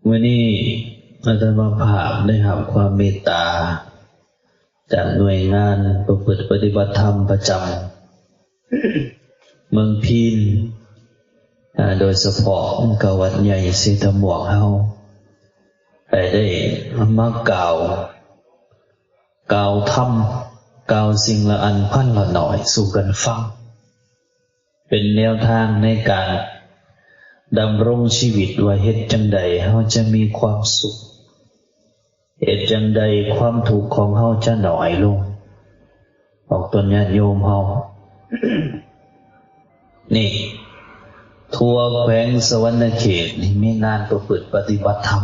ມື້ນີ້ອາດຕະມາພາບໄດ້ຮັບຄວາມເມດຕາຈາກໜ່ວຍງານປະພຶດປະຕິບັດທຳປະຈຳເມືອງພີນ, ອາ, ໂດຍສະເພາະກະວັດໃຫຍ່ເຊຕະໝວກເຮົາ ໄດ້ ໄດ້ມາກ່າວ ກ່າວທຳ, ກ່າວສິ່ງລະອັນພັນລະໜ້ອຍສູ່ກັນຟັງ ເປັນແນວທາງໃນການດຳລົງຊີວິດ ວ່າເຮັດຈັ່ງໃດເຮົາຈະມີຄວາມສຸກ, ເຮັດຈັ່ງໃດຄວາມທຸກຂອງເຮົາຈະໜ້ອຍລົງ. ອອກຕົນຍາດໂຍມເຮົາ ນີ້ ທົ່ວແຂວງສະຫວັນນະເຂດນີ້ມີງານປະພຶດປະຕິບັດທຳ,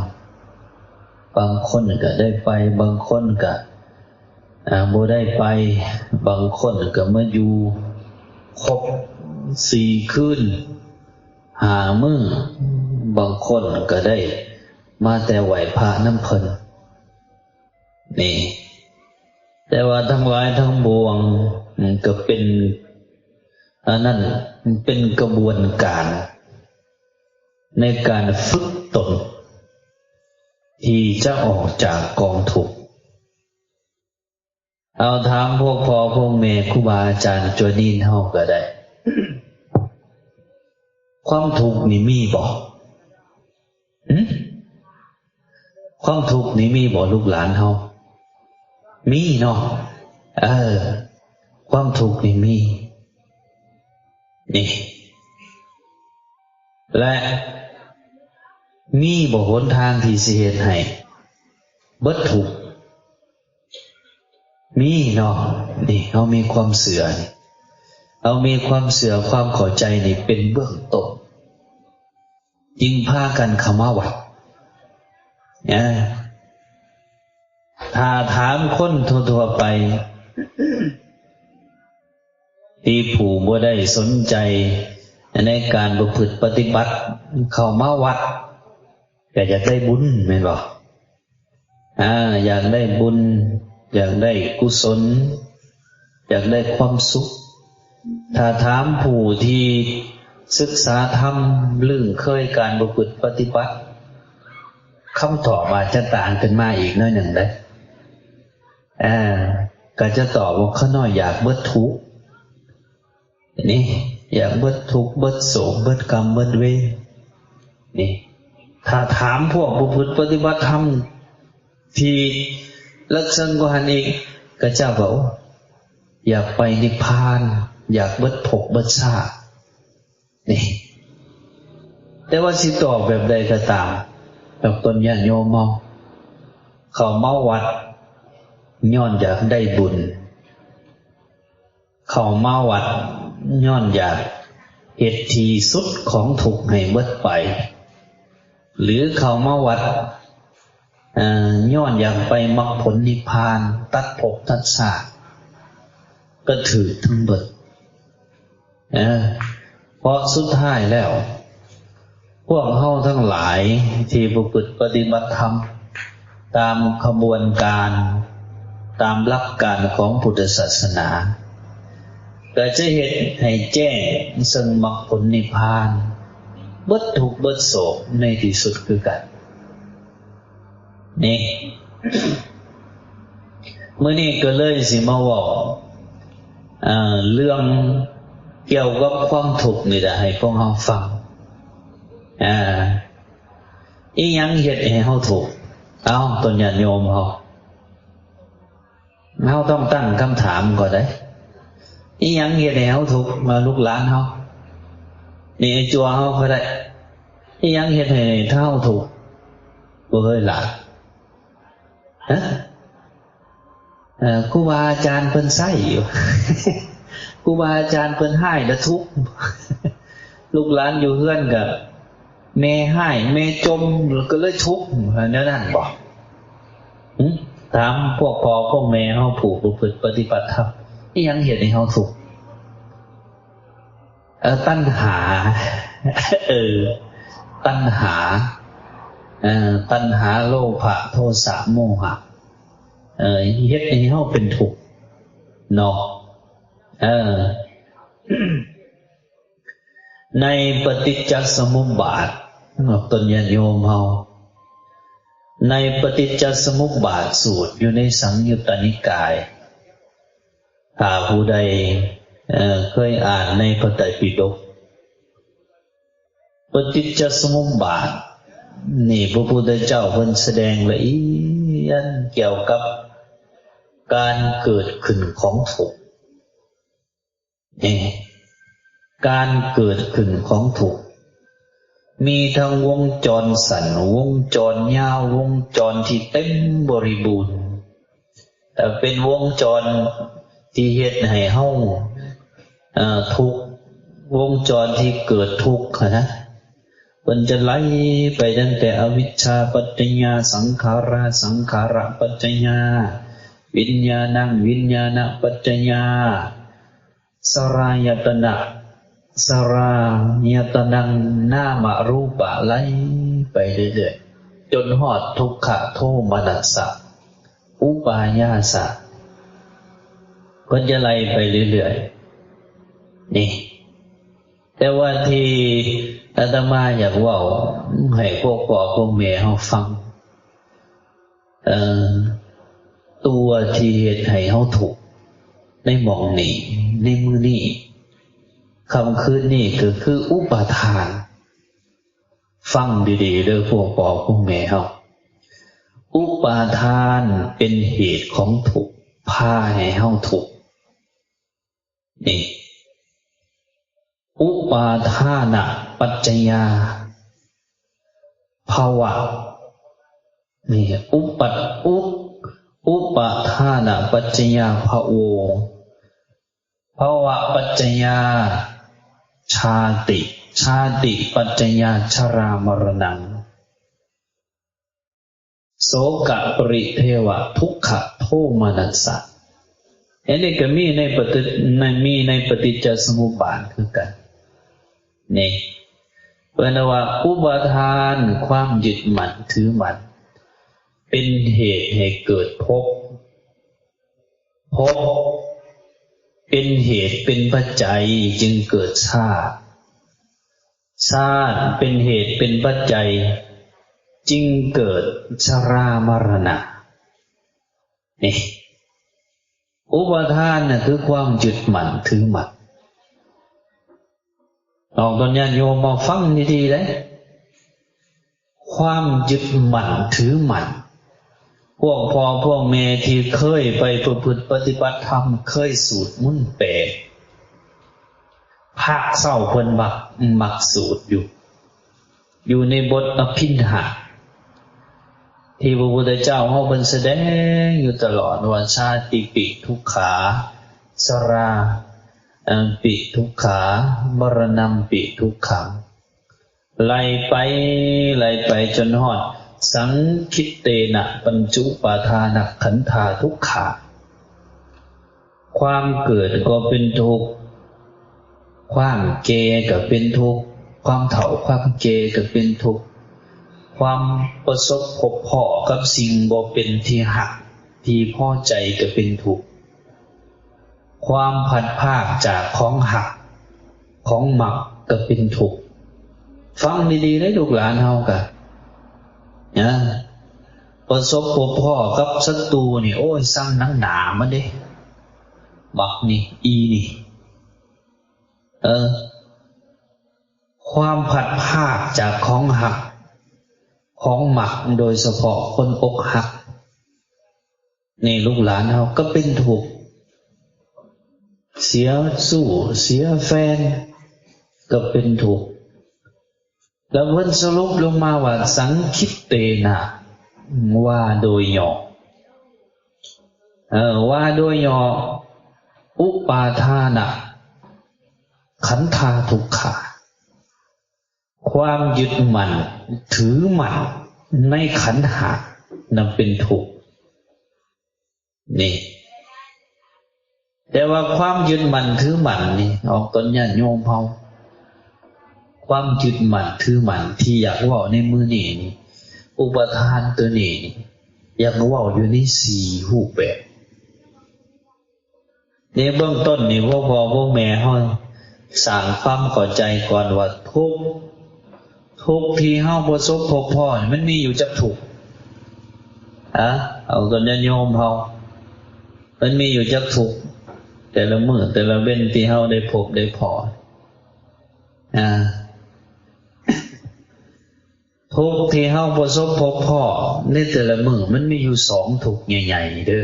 ບາງຄົນກະໄດ້ໄປ, ບາງຄົນກະ ອາ ບໍ່ໄດ້ໄປ, ບາງຄົນກະມາຢູ່ຄົບສີ່ຄືນຫ້າມື້, ບາງຄົນກະໄດ້ມາແຕ່ໄຫວ້ພະນຳເພິ່ນ. ນີ້ ແຕ່ວ່າທັງຫຼາຍທັງປວງ ອາ ກະເປັນ ອັນນັ້ນ ເປັນກະບວນການໃນການຝຶກຕົນທີ່ຈະອອກຈາກກອງທຸກ. ເອົາ ຖາມພວກພໍ່ພວກແມ່ ຄູບາອາຈານ ຈົວນີນເຮົາກະໄດ້ ຄວາມທຸກນີ້ມີບໍ່? ຫື? ຄວາມທຸກນີ້ມີບໍ່ ລູກຫຼານເຮົາ? ມີເນາະ. ເອີ ຄວາມທຸກນີ້ມີ. ນີ້ ແລະ ມີບໍ່ຫົນທາງທີ່ຊິເຮັດໃຫ້ເບິດທຸກ? ມີເນາະ. ນີ້ ເຮົາມີຄວາມເຊື່ອນີ້ ເຮົາມີຄວາມເຊື່ອ ຄວາມເຂົ້າໃຈນີ້ເປັນເບື້ອງຕົ້ນ ຈຶ່ງພາກັນເຂົ້າມາວັດ. ເອີ ຖ້າຖາມຄົນທົ່ວໆໄປ ທີ່ຜູ້ບໍ່ໄດ້ສົນໃຈໃນການປະພຶດປະຕິບັດ ເຂົ້າມາວັດ ກະຢາກໄດ້ບຸນ ແມ່ນບໍ່? ອາ ຢາກໄດ້ບຸນ, ຢາກໄດ້ກຸສົນ, ຢາກໄດ້ຄວາມສຸກ. ຖ້າຖາມຜູ້ທີ່ສຶກສາທຳ, ລຶ້ງເຄີຍການປະພຶດປະຕິບັດ, ຄຳຕອບອາດຈະຕ່າງຂຶ້ນມາອີກໜ້ອຍໜຶ່ງເດ້. ອາ ກະຈະຕອບວ່າ ຂ້ານ້ອຍຢາກເບິດທຸກ. ນີ້ ຢາກເບິດທຸກເບິດໂສກເບິດກຳເບິດເວນ. ນີ້ ຖ້າຖາມພວກປະພຶດປະຕິບັດທຳທີ່ເລິກເຊິ່ງກວ່າຫັ້ນອີກ ຂະເຈົ້າກໍ ໂອ້ ຢາກໄປນິບພານ, ຢາກເບິດພົບເບິດຊາດ. ນີ້ ແຕ່ວ່າຊິຕອບແບບໃດກໍຕາມ, ກັບຕົ້ນຍາດໂຍມເຮົາ ເຂົ້າມາວັດຍ້ອນຢາກໄດ້ບຸນ, ເຂົ້າມາວັດຍ້ອນຢາກເຮັດທີ່ສຸດຂອງທຸກໃຫ້ເບິດໄປ ຫຼື ເຂົ້າມາວັດ ເອີ ຍ້ອນຢາກໄປມັກຜົນນິບພານ, ຕັດພົບຕັດຊາດ ກໍຖືກທັງເບິດ. ເອີ ເພາະສຸດທ້າຍແລ້ວ ພວກເຮົາທັງຫຼາຍທີ່ປະພຶດປະຕິບັດທຳຕາມຂະບວນການ, ຕາມຫຼັກການຂອງພຸດທະສາສະໜາ, ກໍຈະເຮັດໃຫ້ແຈ້ງເຊິ່ງມັກຜົນນິບພານ, ເບິດທຸກເບິດໂສກໃນທີ່ສຸດຄືກັນ. ນີ້ ມື້ນີ້ກໍເລີຍຊິມາເວົ້າ ເອີ ເລື່ອງກ່ຽວກັບຄວາມທຸກນີ້ລະ ໃຫ້ພວກເຮົາຟັງ. ອາ ອີຫຍັງເຮັດໃຫ້ເຮົາທຸກ? ເອົາ ຕົ້ນຍາດໂຍມເຮົາ ເຮົາຕ້ອງຕັ້ງຄຳຖາມກ່ອນເດ້. ອີຫຍັງເຮັດໃຫ້ເຮົາທຸກ? ມາ ລູກຫຼານເຮົາ ນີ້ ໄອ້ຈົວເຮົາກໍໄດ້. ອີຫຍັງເຮັດໃຫ້ເຮົາທຸກ? ບໍ່ເຄີຍຫຼານ ຮະ? ເອີ ຄູບາອາຈານເພິ່ນໃຊ້ຢູ່ ຄູບາອາຈານເພິ່ນຮ້າຍລະທຸກ. ລູກຫຼານຢູ່ເຮືອນກໍແມ່ຮ້າຍແມ່ຈົ່ມ ກໍເລີຍທຸກ ແນວນັ້ນບໍ່? ຫຶ? ຖາມພວກພໍ່ພວກແມ່ເຮົາ ຜູ້ປະພຶດປະຕິບັດທຳ ອີຫຍັງເຮັດໃຫ້ເຮົາທຸກ? ເອີ ຕັນຫາ ເອີ ຕັນຫາ ເອີ ຕັນຫາ ໂລພະ ໂທສະ ໂມຫະ ເອີ ເຮັດໃຫ້ເຮົາເປັນທຸກເນາະ. ເອີ ໃນປະຕິດຈະສະມຸບບາດ ເນາະ ຕົ້ນຍາດໂຍມເຮົາ ໃນປະຕິດຈະສະມຸບບາດສູດ ຢູ່ໃນສັງຍຸດຕະນິກາຍ ຖ້າຜູ້ໃດ ເອີ ເຄີຍອ່ານໃນພະໄຕປິດົກ ປະຕິດຈະສະມຸບບາດນີ້ ພະພຸດທະເຈົ້າເພິ່ນສະແດງລະອຽດກ່ຽວກັບການເກີດຂຶ້ນຂອງທຸກ. ເອີ ການເກີດຂຶ້ນຂອງທຸກ ມີທັງວົງຈອນສັ້ນ, ວົງຈອນຍາວ, ວົງຈອນທີ່ເຕັມບໍລິບູນ, ເປັນວົງຈອນທີ່ເຮັດໃຫ້ເຮົາ ເອີ ທຸກ, ວົງຈອນທີ່ເກີດທຸກຫັ້ນນະ. ເພິ່ນຈະໄລ່ໄປຕັ້ງແຕ່ອະວິດຊາປັດຈະຍາສັງຂາລາ, ສັງຂາລະປັດຈະຍາວິນຍານັງ, ວິນຍານະປັດຈະຍາສະລາຍະຕະນະ, ສະລາຍະຕະນັງນາມະຮູປະ ໄລ່ໄປເລື້ອຍໆ ຈົນຮອດທຸກຂະໂທມະນັດສະອຸປາຍາສະ. ເພິ່ນຈະໄລ່ໄປເລື້ອຍໆ ນີ້. ແຕ່ວ່າທີ່ອາດຕະມາຢາກເວົ້າໃຫ້ພວກພໍ່ພວກແມ່ເຮົາຟັງ ເອີ ຕົວທີ່ເຮັດໃຫ້ເຮົາທຸກໃນໝ່ອງນີ້ ໃນມື້ນີ້ ຄ່ຳຄືນນີ້ ກໍຄືອຸປາທານ. ຟັງດີໆເດີພວກພໍ່ພວກແມ່ເຮົາ, ອຸປາທານເປັນເຫດຂອງທຸກ, ພາໃຫ້ເຮົາທຸກ. ນີ້ ອຸປາທານະປັດຈະຍາພະວະ, ນີ້ ອຸປັດ ອຸ ອຸປາທານະປັດຈະຍາພະໂວ, ພະວະປັດຈະຍາຊາຕິ, ຊາຕິປັດຈະຍາຊະລາມະລະນະງ. ໂສກະປະລິເທວະທຸກຂະໂທມະນັດສະ. ອັນນີ້ກໍມີໃນປະຕິ ໃນ ມີໃນປະຕິດຈະສະມຸບບາດຄືກັນ ນີ້. ເພິ່ນວ່າອຸປາທານ ຄວາມຍຶດໝັ້ນຖືໝັ້ນ ເປັນເຫດໃຫ້ເກີດພົບ, ພົບເປັນເຫດເປັນປັດໄຈຈຶ່ງເກີດຊາດ, ຊາດເປັນເຫດເປັນປັດໄຈຈຶ່ງເກີດຊະລາມະລະນະ. ນີ້ ອຸປາທານນະຄືຄວາມຍຶດໝັ້ນຖືໝັ້ນ. ອອກຕົນຍາດໂຍມມາຟັງດີໆເດ້. ຄວາມຍຶດໝັ້ນຖືໝັ້ນ. ພວກພໍ່ພວກແມ່ທີ່ເຄີຍໄປປະພຶດປະຕິບັດທຳ, ເຄີຍສູດມົນແປ, ພາກເຊົ້າເພິ່ນມັກ ມັກສູດຢູ່ ຢູ່ໃນບົດອະພິນຫະ ທີ່ພະພຸດທະເຈົ້າເຮົາເພິ່ນສະແດງຢູ່ຕະຫຼອດວ່າ ຊາຕິປິທຸກຂາ, ຊະລາ ເອີ ປິທຸກຂາ, ມະລະນຳປິທຸກຂັງ. ໄລ່ໄປ ໄລ່ໄປຈົນຮອດ ສັງຄິດເຕນະ ປັນຈຸປາທານະຂັນທາທຸກຂາ. ຄວາມເກີດກໍເປັນທຸກ, ຄວາມແກ່ກໍເປັນທຸກ, ຄວາມເຖົ້າຄວາມແກ່ກໍເປັນທຸກ, ຄວາມປະສົບພົບພໍ້ກັບສິ່ງບໍ່ເປັນທີ່ຮັກທີ່ພໍໃຈກໍເປັນທຸກ, ຄວາມພັດພາກຈາກຂອງຮັກຂອງມັກກໍເປັນທຸກ. ຟັງດີໆເດ້ລູກຫຼານເຮົາກະ ນະ ປະສົບພົບພໍ້ກັບສັດຕູນີ້ ໂອ້ຍ ຊັງໜັງໜາມັນເດ້ ມັກນີ້ ອີນີ້ ເອີ ຄວາມພັດພາກຈາກຂອງຮັກຂອງມັກ ໂດຍສະເພາະຄົນອົກຫັກ ນີ້ລູກຫຼານເຮົາກໍເປັນທຸກ, ເສຍຊູ້ເສຍແຟນກໍເປັນທຸກ. ແລ້ວເພິ່ນສະຫຼຸບລົງມາວ່າ ສັງຄິດເຕນະ ວ່າໂດຍຫຍໍ້, ເອີ ວ່າໂດຍຫຍໍ້ ອຸປາທານະຂັນທາທຸກຂາ. ຄວາມຍຶດໝັ້ນຖືໝັ້ນໃນຂັນຫ້ານັ້ນເປັນທຸກ ນີ້. ແຕ່ວ່າຄວາມຍຶດໝັ້ນຖືໝັ້ນນີ້ ອອກຕົນຍາດໂຍມເຮົາ ຄວາມຍຶດໝັ້ນຖືໝັ້ນທີ່ຢາກເວົ້າໃນມື້ນີ້ນີ້ ອຸປາທານຕົວນີ້ນີ້ ຢາກເວົ້າຢູ່ໃນສີ່ຮູບແບບ. ໃນເບື້ອງຕົ້ນນີ້ ພວກພໍ່ພວກແມ່ເຮົາສ້າງຄວາມເຂົ້າໃຈກ່ອນວ່າ ທຸກ ທຸກທີ່ເຮົາປະສົບພົບພໍ້ນີ້ ມັນມີຢູ່ຈັກທຸກ? ອາ ເອົາກັນຍາດໂຍມເຮົາ ມັນມີຢູ່ຈັກທຸກ ແຕ່ລະມື້ແຕ່ລະເວັນທີ່ເຮົາໄດ້ພົບໄດ້ພໍ້ ອາ ທຸກທີ່ເຮົາປະສົບພົບພໍ້ໃນແຕ່ລະມື້ ມັນມີຢູ່ສອງທຸກໃຫຍ່ໆເດີ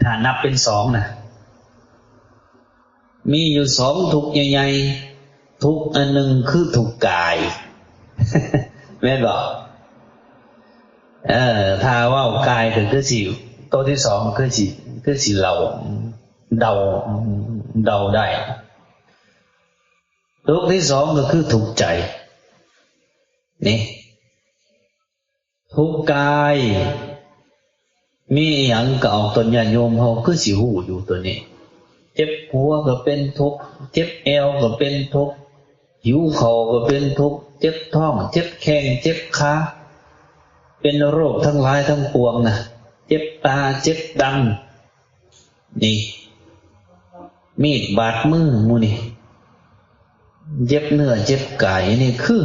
ຖ້ານັບເປັນສອງນະ ມີຢູ່ສອງທຸກໃຫຍ່ໆ ທຸກອັນໜຶ່ງຄືທຸກກາຍ ແມ່ນບໍ່? ເອີ ຖ້າເວົ້າກາຍກໍຄືຊິ ໂຕທີສອງຄືຊິ ຄືຊິເລົ່າ ເດົາ ເດົາໄດ້ ທຸກທີສອງກໍຄືທຸກໃຈ ນີ້ ທຸກກາຍ ມີອີ່ຫຍັງກໍອອກຕົນຍາດໂຍມເຮົາຄືຊິຮູ້ຢູ່ຕົວນີ້ ເຈັບຫົວກໍເປັນທຸກ ເຈັບແອວກໍເປັນທຸກ ຫິວເຂົ້າກໍເປັນທຸກ ເຈັບທ້ອງ ເຈັບແຂ້ງ ເຈັບຂາ ເປັນໂລກທັງຫຼາຍທັງປວງນະ ເຈັບຕາ ເຈັບດັງ ນີ້ ມີດບາດມື ໝູ່ນີ້ ເຈັບເນື້ອເຈັບກາຍ ນີ້ຄື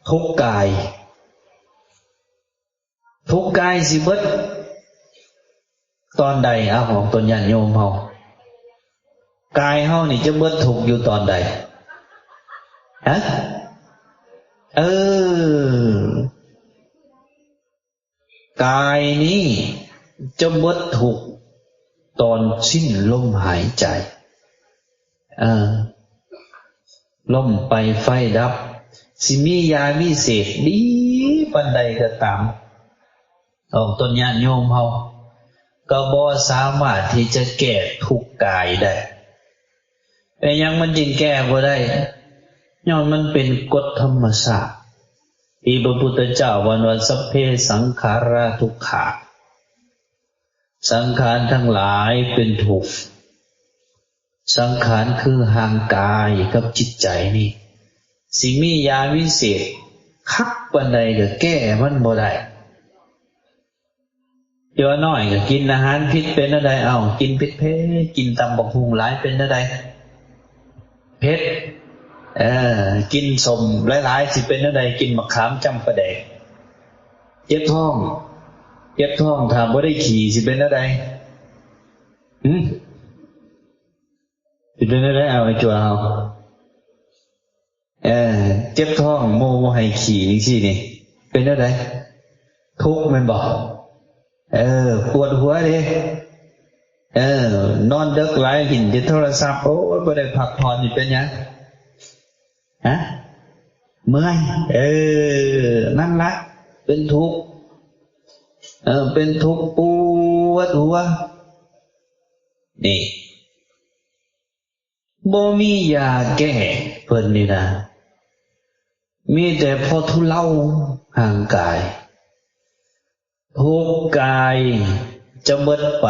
ທຸກກາຍ ທຸກກາຍຊິເບິດຕອນໃດ? ເອົາ ອອກຕົນຍາດໂຍມເຮົາ ກາຍເຮົານີ້ຈະເບິດທຸກຢູ່ຕອນໃດ? ຮະ? ເອີ ກາຍນີ້ຈະເບິດທຸກຕອນສິ້ນລົມຫາຍໃຈ ເອີ ລົມໄປໄຟດັບ ຊິມີຢາວິເສດດີປານໃດກໍຕາມ ອອກຕົນຍາດໂຍມເຮົາກໍບໍ່ສາມາດທີ່ຈະແກ້ທຸກກາຍໄດ້. ເປັນຫຍັງມັນຈຶ່ງແກ້ບໍ່ໄດ້? ຍ້ອນມັນເປັນກົດທຳມະຊາດ ທີ່ພະພຸດທະເຈົ້າເວົ້າວ່າ ສັບເພສັງຂາຣາທຸກຂາ ສັງຂານທັງຫຼາຍເປັນທຸກ ສັງຂານຄືຮ່າງກາຍກັບຈິດໃຈນີ້ ຊິມີຢາວິເສດຄັກປານໃດກໍແກ້ມັນບໍ່ໄດ້. ຕົວນ້ອຍກໍກິນອາຫານຜິດເປັນແນວໃດ? ເອົ້າ ກິນເຜັດໆ ກິນຕຳບັກຫຸ່ງຫຼາຍເປັນແນວໃດ? ເຜັດ. ເອີ ກິນສົ້ມຫຼາຍໆ ຊິເປັນແນວໃດ? ກິນໝາກຂາມຈ້ຳປາແດກ. ເຈັບທ້ອງ ເຈັບທ້ອງຖ້າບໍ່ໄດ້ຂີ້ຊິເປັນແນວໃດ? ຫຶ? ຊິເປັນແນວໃດ? ເອົາ ໄອ້ຕົວເຮົາ ເອີ ເຈັບທ້ອງ ໝູ່ບໍ່ໃຫ້ຂີ້ຈັ່ງຊີ້ນີ້ ເປັນແນວໃດ? ທຸກແມ່ນບໍ່? ເອີ ປວດຫົວເດ້ ເອີ ນອນເດິກຫຼາຍ ຫຼິ້ນແຕ່ໂທລະສັບ ໂອ້ຍ ບໍ່ໄດ້ພັກຜ່ອນນີ້ເປັນຫຍັງ? ຮະ? ເມື່ອຍ. ເອີ ນັ້ນລະ ເປັນທຸກ ເອີ ເປັນທຸກ ປວດຫົວ ນີ້. ບໍ່ມີຢາແກ້ເພິ່ນນີ້ນະ ມີແຕ່ພໍທຸເລົາຮ່າງກາຍ. ທຸກກາຍຈະເບິດໄປ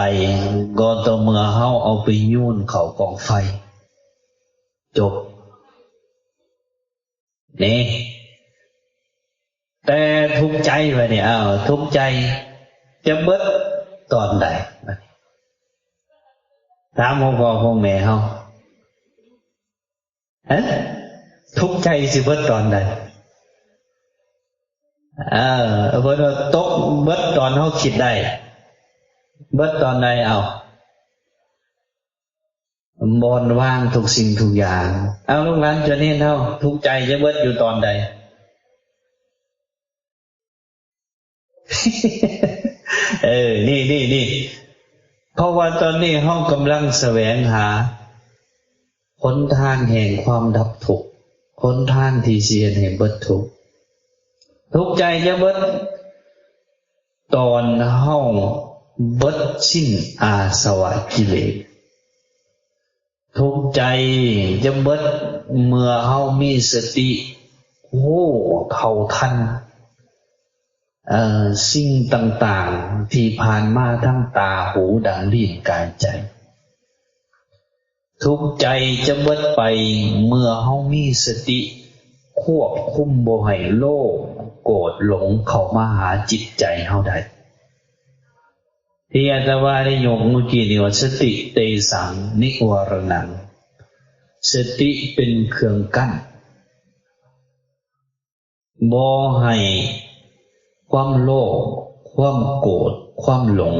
ກໍຕໍ່ເມື່ອເຮົາເອົາໄປໂຍນເຂົ້າກອງໄຟ. ຈົບ. ນີ້ ແຕ່ທຸກໃຈບາດນີ້ ອ້າວ ທຸກໃຈຈະເບິດຕອນໃດ? ບາດນີ້ ຖາມພໍ່ພໍ່ຂອງແມ່ເຮົາ ຮະ? ທຸກໃຈຊິເບິດຕອນໃດ? ເອີ ເພິ່ນວ່າຕົກເບິດຕອນເຮົາຄິດໄດ້. ເບິດຕອນໃດ? ເອົ້າ ບ່ອນວ່າງທຸກສິ່ງທຸກຢ່າງ. ເອົາ ລູກຫຼານຈະເຫັນເຮົາ ທຸກໃຈຈະເບິດຢູ່ຕອນໃດ? ເອີ ນີ້ ນີ້ ນີ້ ເພາະວ່າຕອນນີ້ເຮົາກຳລັງສະແຫວງຫາຫົນທາງແຫ່ງຄວາມດັບທຸກ, ຫົນທາງທີ່ຊິເຮັດໃຫ້ເບິດທຸກ. ທຸກໃຈຈະເບິດ ຕອນເຮົາເບິດສິ້ນອາສະວະກິເລດ. ທຸກໃຈຈະເບິດເມື່ອເຮົາມີສະຕິຮູ້ເທົ່າທັນ ເອີ ສິ່ງຕ່າງໆທີ່ຜ່ານມາທາງຕາ, ຫູ, ດັງ, ລີ້ນ, ກາຍ, ໃຈ. ທຸກໃຈຈະເບິດໄປເມື່ອເຮົາມີສະຕິຄວບຄຸມບໍ່ໃຫ້ໂລບ, ໂກດ, ຫຼົງເຂົ້າມາຫາຈິດໃຈເຮົາໄດ້. ທີ່ອາດຕະມາໄດ້ຍົກເມື່ອກີ້ນີ້ວ່າ ສະຕິເຕສັງນິວາຣະນັງ, ສະຕິເປັນເຄື່ອງກັ້ນ ບໍ່ໃຫ້ຄວາມໂລບ, ຄ ຄວາມໂກດ ຄວາມຫຼົງ,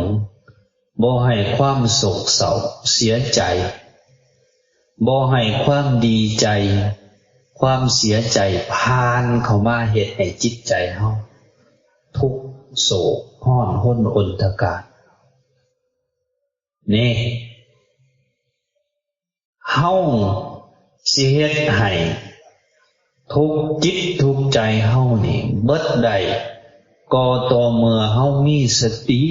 ບໍ່ໃຫ້ຄວາມໂສກເສົ້າເສຍໃຈ, ບໍ່ໃຫ້ຄວາມດີໃຈ ຄວາມເສຍໃຈຜ່ານເຂົ້າມາເຮັດໃຫ້ຈິດໃຈເຮົາທຸກໂສກຮ້ອນຮົນອົນທະການ. ນີ້ ເຮົາຊິເຮັດໃຫ້ທຸກຈິດທຸກໃຈເຮົານີ້ເບິດໄດ້ ກໍຕໍ່ເມື່ອເຮົາມີສະຕິ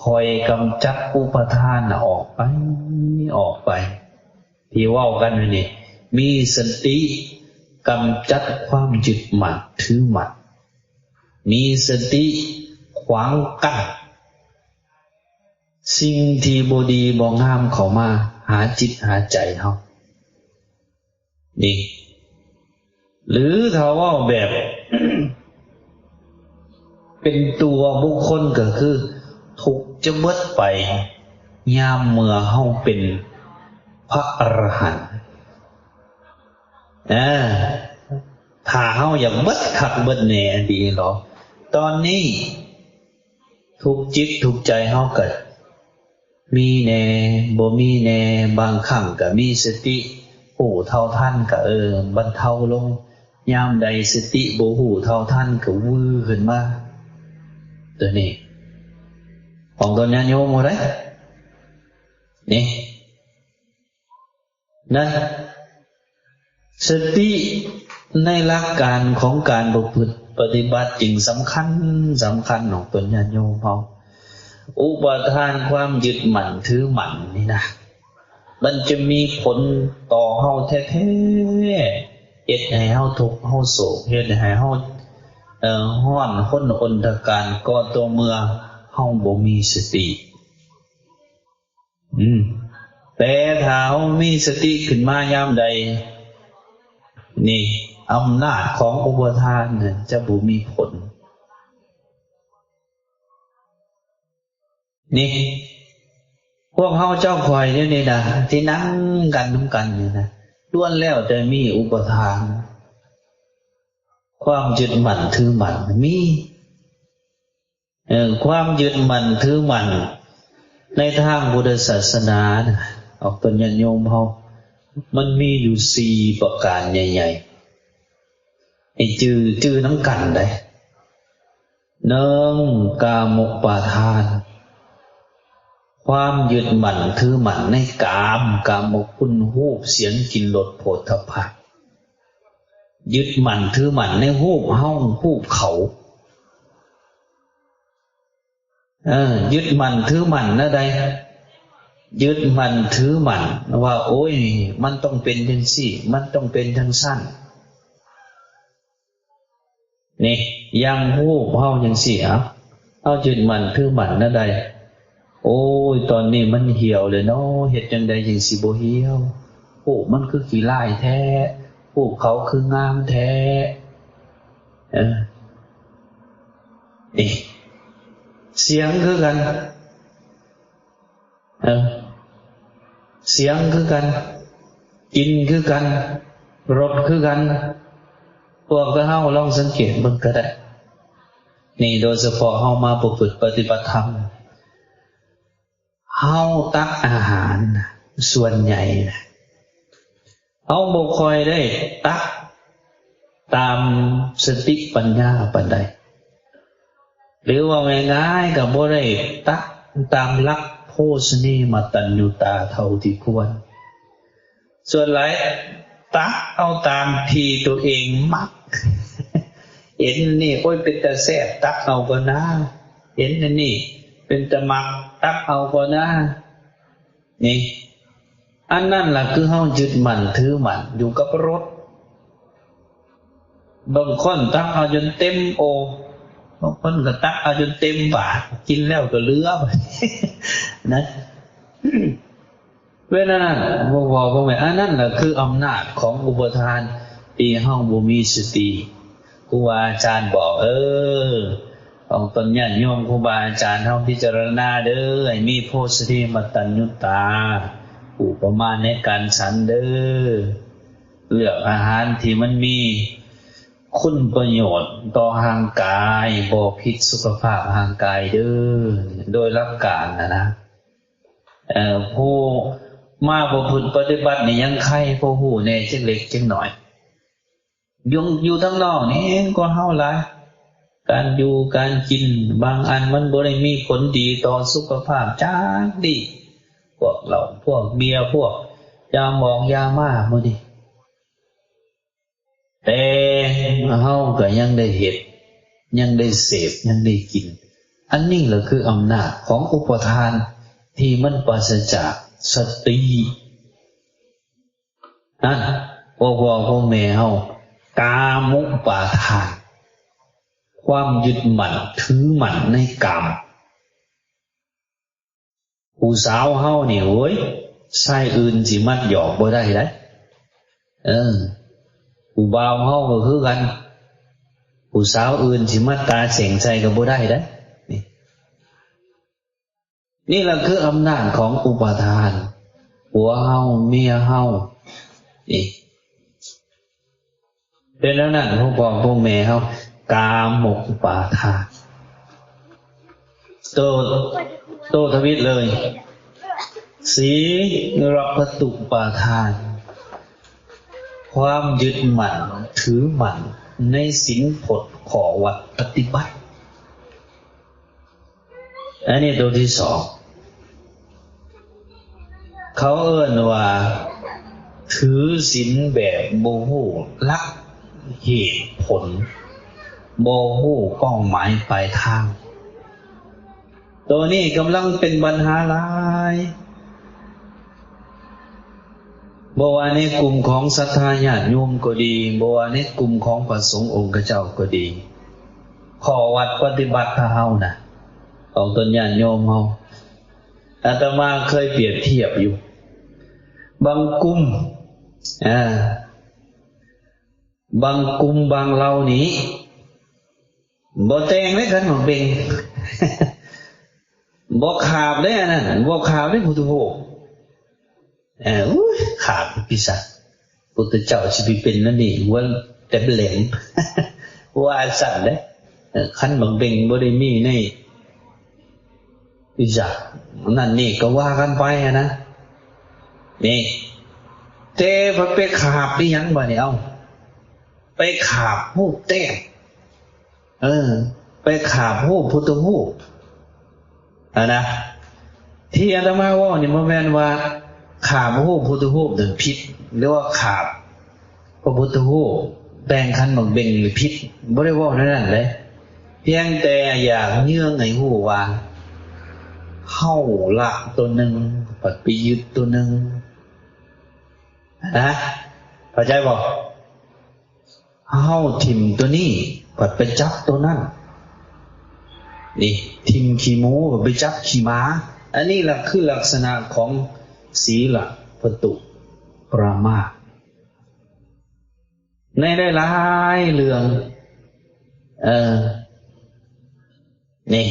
ຄອຍກຳຈັດອຸປະທານອອກໄປ, ອອກໄປ. ທີ່ເວົ້າກັນຢູ່ນີ້ ມີສະຕິກຳຈັດຄວາມຍຶດໝັ້ນຖືໝັ້ນ, ມີສະຕິຂວາງກັ້ນ ສິ່ງທີ່ບໍ່ດີບໍ່ງາມເຂົ້າມາຫາຈິດຫາໃຈເຮົານີ້ ຫຼືຖ້າເວົ້າແບບເປັນຕົວບຸກຄົນກໍຄື ທຸກຈະເບິດໄປຍາມເມື່ອເຮົາເປັນພະອະລະຫັນ. ເອີ ຖ້າເຮົາຢາກເບິດຄັກເບິດແນ່ອີ່ຫຼີເນາະ ຕອນນີ້ ທຸກຈິດທຸກໃຈເຮົາກໍມີແດ່ ບໍ່ມີແດ່, ບາງຄັ້ງກໍມີສະຕິຮູ້ເທົ່າທັນ ກໍ ເອີ ບັນເທົາລົງ, ຍາມໃດສະຕິບໍ່ຮູ້ເທົ່າທັນກໍວືຂຶ້ນມາ. ຕົວນີ້ຂອງຕົນຍາດໂຍມເຮົາໄດ໋ ນີ້ ນະ ສະຕິໃນຫຼັກການຂອງການປະພຶດປະຕິບັດຈຶ່ງສຳຄັນ, ສຳຄັນຂອງຕົນຍາດໂຍມເຮົາ. ອຸປະທານຄວາມຍຶດໝັ້ນຖືໝັ້ນນີ້ນະ ມັນຈະມີຜົນຕໍ່ເຮົາແທ້ໆ, ເຮັດໃຫ້ເຮົາທຸກເຮົາໂສກ, ເຮັດໃຫ້ເຮົາ ເອີ ຮ້ອນຮົນອົນທະການ ກໍຕໍ່ເມື່ອເຮົາບໍ່ມີສະຕິ. ອືມ ແຕ່ຖ້າເຮົາມີສະຕິຂຶ້ນມາຍາມໃດ ນີ້ ອຳນາດຂອງອຸປະທານນັ້ນຈະບໍ່ມີຜົນ. ນີ້ ພວກເຮົາເຈົ້າຂ້ອຍນີ້ນະ ທີ່ນັ່ງກັນນຳກັນນີ້ນະ ລ້ວນແລ້ວແຕ່ມີອຸປະທານ ຄວາມຍຶດໝັ້ນຖືໝັ້ນມີ. ເອີ ຄວາມຍຶດໝັ້ນຖືໝັ້ນໃນທາງພຸດທະສາສະໜານະ ອອກຕົນຍາດໂຍມເຮົາ ມັນມີຢູ່ສີ່ປະການໃຫຍ່ໆ ໃຫ້ຈື່ ຈື່ນຳກັນເດ້. ໜຶ່ງ ກາມຸປາທານ ຄວາມຍຶດໝັ້ນຖືໝັ້ນໃນກາມ, ກາມະຄຸນ, ຮູບ, ສຽງ, ກິ່ນ, ລົດ, ໂຜດຖະພະ. ຍຶດໝັ້ນຖືໝັ້ນໃນຮູບເຮົາ ຮູບເຂົາ. ເອີ ຍຶດໝັ້ນຖືໝັ້ນແນວໃດ? ຍຶດໝັ້ນຖືໝັ້ນວ່າ ໂອ້ຍ ມັນຕ້ອງເປັນຈັ່ງຊີ້, ມັນຕ້ອງເປັນຈັ່ງຊັ້ນ. ນີ້ ຢ່າງຮູບເຮົາຈັ່ງຊີ້ ເຮົາຍຶດໝັ້ນຖືໝັ້ນແນວໃດ? ໂອ້ຍ ຕອນນີ້ມັນຫ່ຽວແລ້ວເນາະ, ເຮັດຈັ່ງໃດຈຶ່ງຊິບໍ່ຫ່ຽວ? ຮູບມັນຄືຂີ້ລ້າຍແທ້, ຮູບເຂົາຄືງາມແທ້. ເອີ ນີ້ ສຽງຄືກັນ. ເອີ ສຽງຄືກັນ, ກິ່ນຄືກັນ, ລົດຄືກັນ. ພວກເຮົາລອງສັງເກດເບິ່ງກໍໄດ້. ນີ້ ໂດຍສະເພາະເຮົາມາປະພຶດປະຕິບັດທຳ, ເຮົາຕັກອາຫານສ່ວນໃຫຍ່ນະ ເຮົາບໍ່ຄ່ອຍໄດ້ຕັກຕາມສະຕິປັນຍາປານໃດ ຫຼື ເວົ້າງ່າຍໆ ກໍບໍ່ໄດ້ຕັກຕາມຫຼັກໂພຊະເນມະຕັນຍູຕາເທົ່າທີ່ຄວນ. ສ່ວນຫຼາຍຕັກເອົາຕາມທີ່ໂຕເອງມັກ. ເຫັນອັນນີ້ ໂອ້ຍ ເປັນຕາແຊບ, ຕັກເອົາກ່ອນນາ. ເຫັນອັນນີ້ ເປັນຕາມັກ, ຕັກເອົາກ່ອນນາ. ນີ້ ອັນນັ້ນລະຄືເຮົາຍຶດໝັ້ນຖືໝັ້ນຢູ່ກັບລົດ. ບາງຄົນຕັກເອົາຈົນເຕັມໂອ່ງ, ບາງຄົນກໍຕັກເອົາຈົນເຕັມບາດ, ກິນແລ້ວກໍເຫຼືອ ນະ. ເວລານັ້ນ ບໍ່ ບໍ່ ບໍ່ແມ່ນ, ອັນນັ້ນລະຄືອຳນາດຂອງອຸປະທານທີ່ເຮົາບໍ່ມີສະຕິ. ຄູບາອາຈານບອກ ເອີ ອອກຕົນຍາດໂຍມ ຄູບາອາຈານເຮົາພິຈາລະນາເດີ້ ໃຫ້ມີໂພຊະເນມະຕັນຍູຕາ ອຸປະມານໃນການສັນເດີ້ ເລືອກອາຫານທີ່ມັນມີ ຄຸນປະໂຫຍດຕໍ່ຮ່າງກາຍ, ບໍ່ຜິດສຸຂະພາບຮ່າງກາຍເດີ້. ໂດຍຫຼັກການນະນະ ເອີ ຜູ້ມາປະພຶດປະຕິບັດນີ້ຍັງໄຄພໍຮູ້ແດ່ຈັກເລັກຈັກໜ້ອຍ. ຢູ່ ຢູ່ທາງນອກນີ້ແຮງກວ່າເຮົາຫຼາຍ. ການຢູ່ການກິນບາງອັນມັນບໍ່ໄດ້ມີຜົນດີຕໍ່ສຸຂະພາບຈັກດີ້. ພວກເຫຼົ້າ ພວກເບຍ ພວກຢາໝອກຢາມ້າມື້ນີ້ ແຕ່ເຮົາກໍຍັງໄດ້ເຮັດ, ຍັງໄດ້ເສບ, ຍັງໄດ້ກິນ. ອັນນີ້ລະຄືອຳນາດຂອງອຸປາທານທີ່ມັນປາສະຈາກສະຕິ. ນັ້ນ ພວກພໍ່ພວກແມ່ເຮົາ ກາມຸປາທານ, ຄວາມຍຶດໝັ້ນຖືໝັ້ນໃນກາມ. ຜູ້ສາວເຮົານີ້ ໂອ້ຍ ຊາຍອື່ນຊິມາຢອກບໍ່ໄດ້ໃດ໋. ເອີ ຜູ້ບ່າວເຮົາກໍຄືກັນ, ຜູ້ສາວອື່ນຊິມາຕາເສັງໃສ່ກໍບໍ່ໄດ້ໃດ໋. ນີ້ ນີ້ລະຄືອຳນາດຂອງອຸປາທານ, ຜົວເຮົາ ເມຍເຮົາ ນີ້. ເປັນແນວນັ້ນ ພວກພໍ່ພວກແມ່ເຮົາ ກາມຸປາທານ ໂຕ ໂຕທະວິດເລີຍ. ສີລະປະຕຸປາທານ ຄວາມຍຶດໝັ້ນຖືໝັ້ນໃນສິນພົດຂໍ້ວັດປະຕິບັດ. ອັນນີ້ໂຕທີສອງ ເຂົາເອີ້ນວ່າຖືສິນແບບບໍ່ຮູ້ຫຼັກເຫດຜົນ, ບໍ່ຮູ້ເປົ້າໝາຍປາຍທາງ. ໂຕນີ້ກຳລັງເປັນບັນຫາຫຼາຍ. ບໍ່ວ່າໃນກຸ່ມຂອງສັດທາຍາດໂຍມກໍດີ, ບໍ່ວ່າໃນກຸ່ມຂອງພະສົງອົງຄະເຈົ້າກໍດີ, ຂໍ້ວັດປະຕິບັດຂອງເຮົານະ, ຂອງຕົນຍາດໂຍມເຮົາ, ອາດຕະມາເຄີຍປຽບທຽບຢູ່ ບາງກຸ່ມ, ອາ, ບາງກຸ່ມບາງເຫຼົ່ານີ້ ບໍ່ແຕ່ງເດ້ ຂັນໝາກເບັງ ບໍ່ຂາບເດ້ ອັນນັ້ນ ບໍ່ຂາບເດ້ ພຸດທະຮູບ. ເອີ ໂອ້ຍ ຂາບປີສາດ ພຸດທະເຈົ້າຊິໄປເປັນແນວນີ້ ຫົວແຫຼມ ວ່າຊັ້ນເດ້. ເອີ ຂັນໝາກເບັງບໍ່ໄດ້ມີໃນ ອີຫຍັງນັ້ນນີ້ກໍວ່າກັນໄປຫັ້ນນະ. ນີ້ ແຕ່ເພິ່ນໄປຂາບອີຫຍັງບາດນີ້ ເອົ້າ ໄປຂາບຮູບແຕ້ມ ເອີ ໄປຂາບຮູບພຸດທະຮູບຫັ້ນນະ. ທີ່ອາດຕະມາເວົ້ານີ້ບໍ່ແມ່ນວ່າຂາບຮູບພຸດທະຮູບນັ້ນຜິດ ຫຼືວ່າຂາບ ພະພຸດທະຮູບແຕ່ງຂັນໝາກເບັງນີ້ຜິດ, ບໍ່ໄດ້ເວົ້າແນວນັ້ນເດ້. ພຽງແຕ່ຢາກເຍືອງໃຫ້ຮູ້ວ່າ ເຮົາລັກໂຕໜຶ່ງ ບັດໄປຍຶດໂຕໜຶ່ງນະ, ເຂົ້າໃຈບໍ່? ເຮົາຖິ້ມໂຕນີ້ ບັດໄປຈັບໂຕນັ້ນ. ນີ້ ຖິ້ມຂີ້ໝູ ບັດໄປຈັບຂີ້ໝາ. ອັນນີ້ລະຄືລັກສະນະຂອງສີລະປະຕຸປະມາດ. ໃນຫຼາຍໆເລື່ອງ ເອີ ນີ້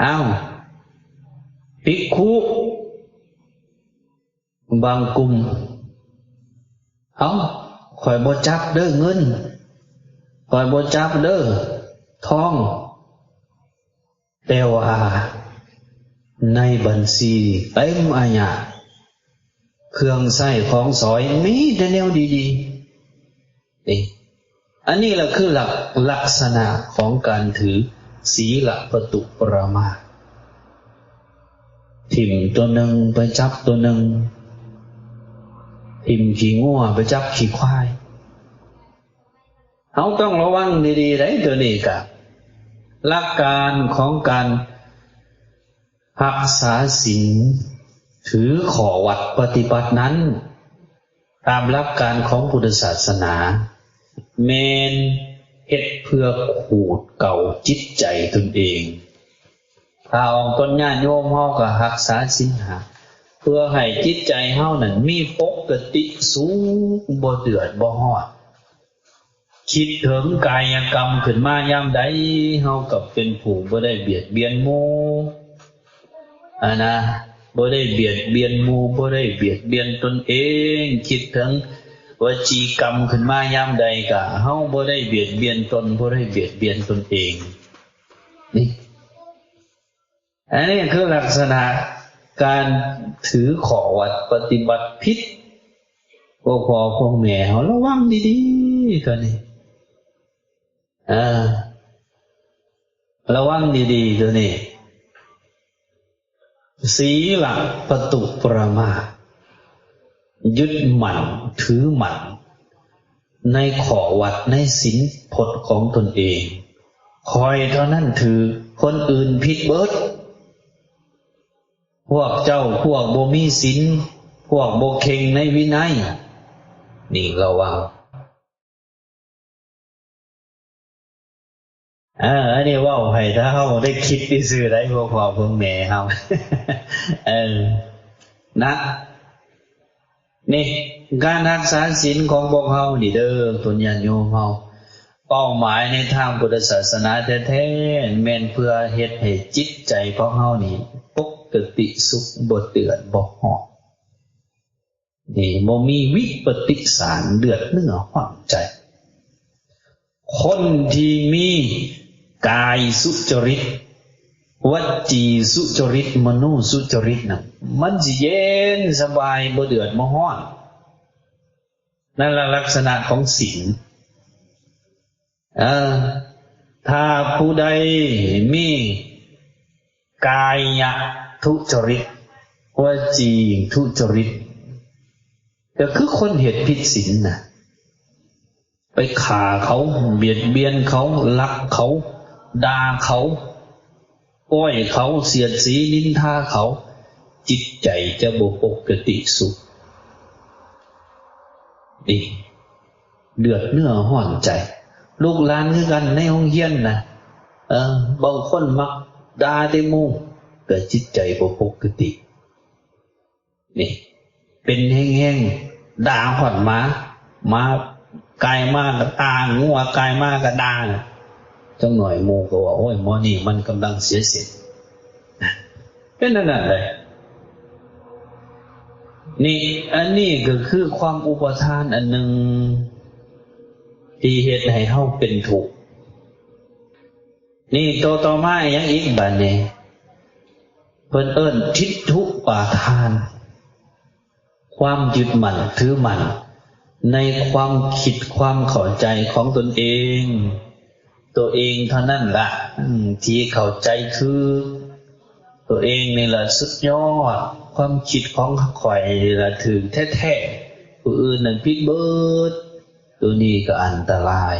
ອ້າວ ພິກຂຸບາງກຸ່ມ ເອົ້າ ຂ້ອຍບໍ່ຈັບເດີ້ເງິນ, ຂ້ອຍບໍ່ຈັບເດີ້ທອງ. ແຕ່ວ່າໃນບັນຊີເຕັມອາຍະ, ເຄື່ອງໃຊ້ຂອງສອຍມີແຕ່ແນວດີໆ. ເອ ອັນນີ້ລະຄືລັກ ລັກສະນະຂອງການຖືສີລະປະຕຸປະມາດ. ຖິ້ມໂຕໜຶ່ງໄປຈັບໂຕໜຶ່ງ, ຖິ້ມຂີ້ງົວໄປຈັບຂີ້ຄວາຍ. ເຮົາຕ້ອງລະວັງດີໆໄດ໋ ໂຕນີ້ກະ ຫຼັກການຂອງການຮັກສາສິນ ຖືຂໍ້ວັດປະຕິບັດນັ້ນ ຕາມຫຼັກການຂອງພຸດທະສາສະໜາ ແມ່ນເຮັດເພື່ອຂູດເກົ່າຈິດໃຈຕົນເອງ. ພະອອກຕົນຍາດໂຍມເຮົາກໍຮັກສາສິນຫ້າ ເພື່ອໃຫ້ຈິດໃຈເຮົານັ້ນມີປົກກະຕິສຸກ ບໍ່ເດືອດບໍ່ຮ້ອນ. ຄິດເຖິງກາຍະກຳຂຶ້ນມາຍາມໃດ ເຮົາກໍເປັນຜູ້ບໍ່ໄດ້ບຽດບຽນໝູ່ ອານະ ບໍ່ໄດ້ບຽດບຽນໝູ່ ບໍ່ໄດ້ບຽດບຽນຕົນເອງ. ຄິດເຖິງ ວະຈີກຳຂຶ້ນມາຍາມໃດ ກະເຮົາບໍ່ໄດ້ບຽດບຽນຕົນ ບໍ່ໄດ້ບຽດບຽນຕົນເອງ. ນີ້ ອັນນີ້ຄືລັກສະນະການຖືຂໍ້ວັດປະຕິບັດຜິດ. ພວກພໍ່ພວກແມ່ເຮົາລະວັງດີໆ ຕົວນີ້ ເອີ ລະວັງດີໆ ຕົວນີ້. ສີລະປະຕຸປະມາດ ຍຶດໝັ້ນຖືໝັ້ນໃນຂໍ້ວັດໃນສິນພົດຂອງຕົນເອງ. ຂ້ອຍເທົ່ານັ້ນຖືກ, ຄົນອື່ນຜິດເບິດ. ພວກເຈົ້າພວກບໍ່ມີສິນ, ພວກບໍ່ເຄັ່ງໃນວິໄນ. ນີ້ລະວັງ. ເອີ ອັນນີ້ເວົ້າໃຫ້ເຮົາໄດ້ຄິດຊື່ໆ ໄດ໋ ພວກພໍ່ພວກແມ່ເຮົາ ເອີ ນະ ນີ້ ການຮັກສາສິນຂອງພວກເຮົານີ້ເດີ ເພື່ອນຍາດໂຍມເຮົາ ເປົ້າໝາຍໃນທາງພຸດທະສາສະໜາແທ້ໆ ແມ່ນເພື່ອເຮັດໃຫ້ຈິດໃຈຂອງເຮົານີ້ປົກກະຕິສຸກ ບໍ່ເດືອດບໍ່ຮ້ອນ. ນີ້ ບໍ່ມີວິປະຕິສານ ເດືອດເນື້ອຮ້ອນໃຈ. ຄົນທີ່ມີກາຍສຸຈະລິດ ວະຈີສຸຈະລິດ ມະໂນສຸຈະລິດນັ້ນ ມັນຊິເຢັນສະບາຍ ບໍ່ເດືອດບໍ່ຮ້ອນ. ນັ້ນລະລັກສະນະຂອງສິນ. ເອີ ຖ້າຜູ້ໃດມີກາຍະທຸຈະລິດ ວະຈີທຸຈະລິດ ກໍຄືຄົນເຮັດຜິດສິນນະ ໄປຂ້າເຂົາ ບຽດບຽນເຂົາ ລັກເຂົາ ດ່າເຂົາ ປ້ອຍເຂົາ ສຽດສີນິນທາເຂົາ ຈິດໃຈຈະບໍ່ປົກກະຕິສຸກ. ນີ້ ເດືອດເນື້ອຮ້ອນໃຈ. ລູກຫຼານຄືກັນ ໃນໂຮງຮຽນນະ ເອີ ບາງຄົນມັກດ່າແຕ່ໝູ່ ກໍຈິດໃຈບໍ່ປົກກະຕິ. ນີ້ ເປັນແຮງໆ ດ່າຮອດໝາ ໝາກາຍມາກໍດ່າ ງົວກາຍມາກໍດ່າ. ຈັກໜ້ອຍໝູ່ກໍວ່າ ໂອ້ຍ ໝໍນີ້ມັນກຳລັງເສຍສິນ. ເປັນອັນນັ້ນເລີຍ. ນີ້ ອັນນີ້ກໍຄືຄວາມອຸປະທານອັນໜຶ່ງ ທີ່ເຮັດໃຫ້ເຮົາເປັນທຸກ. ນີ້ ໂຕຕໍ່ມາອີ່ຫຍັງອີກບາດນີ້? ເພິ່ນເອີ້ນທິດຖຸປາທານ ຄວາມຍຶດໝັ້ນຖືໝັ້ນໃນຄວາມຄິດຄວາມເຂົ້າໃຈຂອງຕົນເອງ, ຕົວເອງເທົ່ານັ້ນລະ ອືມ ທີ່ເຂົ້າໃຈຖືກ, ຕົວເອງນີ້ລະສຸດຍອດ, ຄວາມຄິດຂອງຂ້ອຍນີ້ລະຖືກແທ້ໆ, ຜູ້ອື່ນນັ້ນຜິດເບິດ. ຕົວນີ້ກໍອັນຕະລາຍ.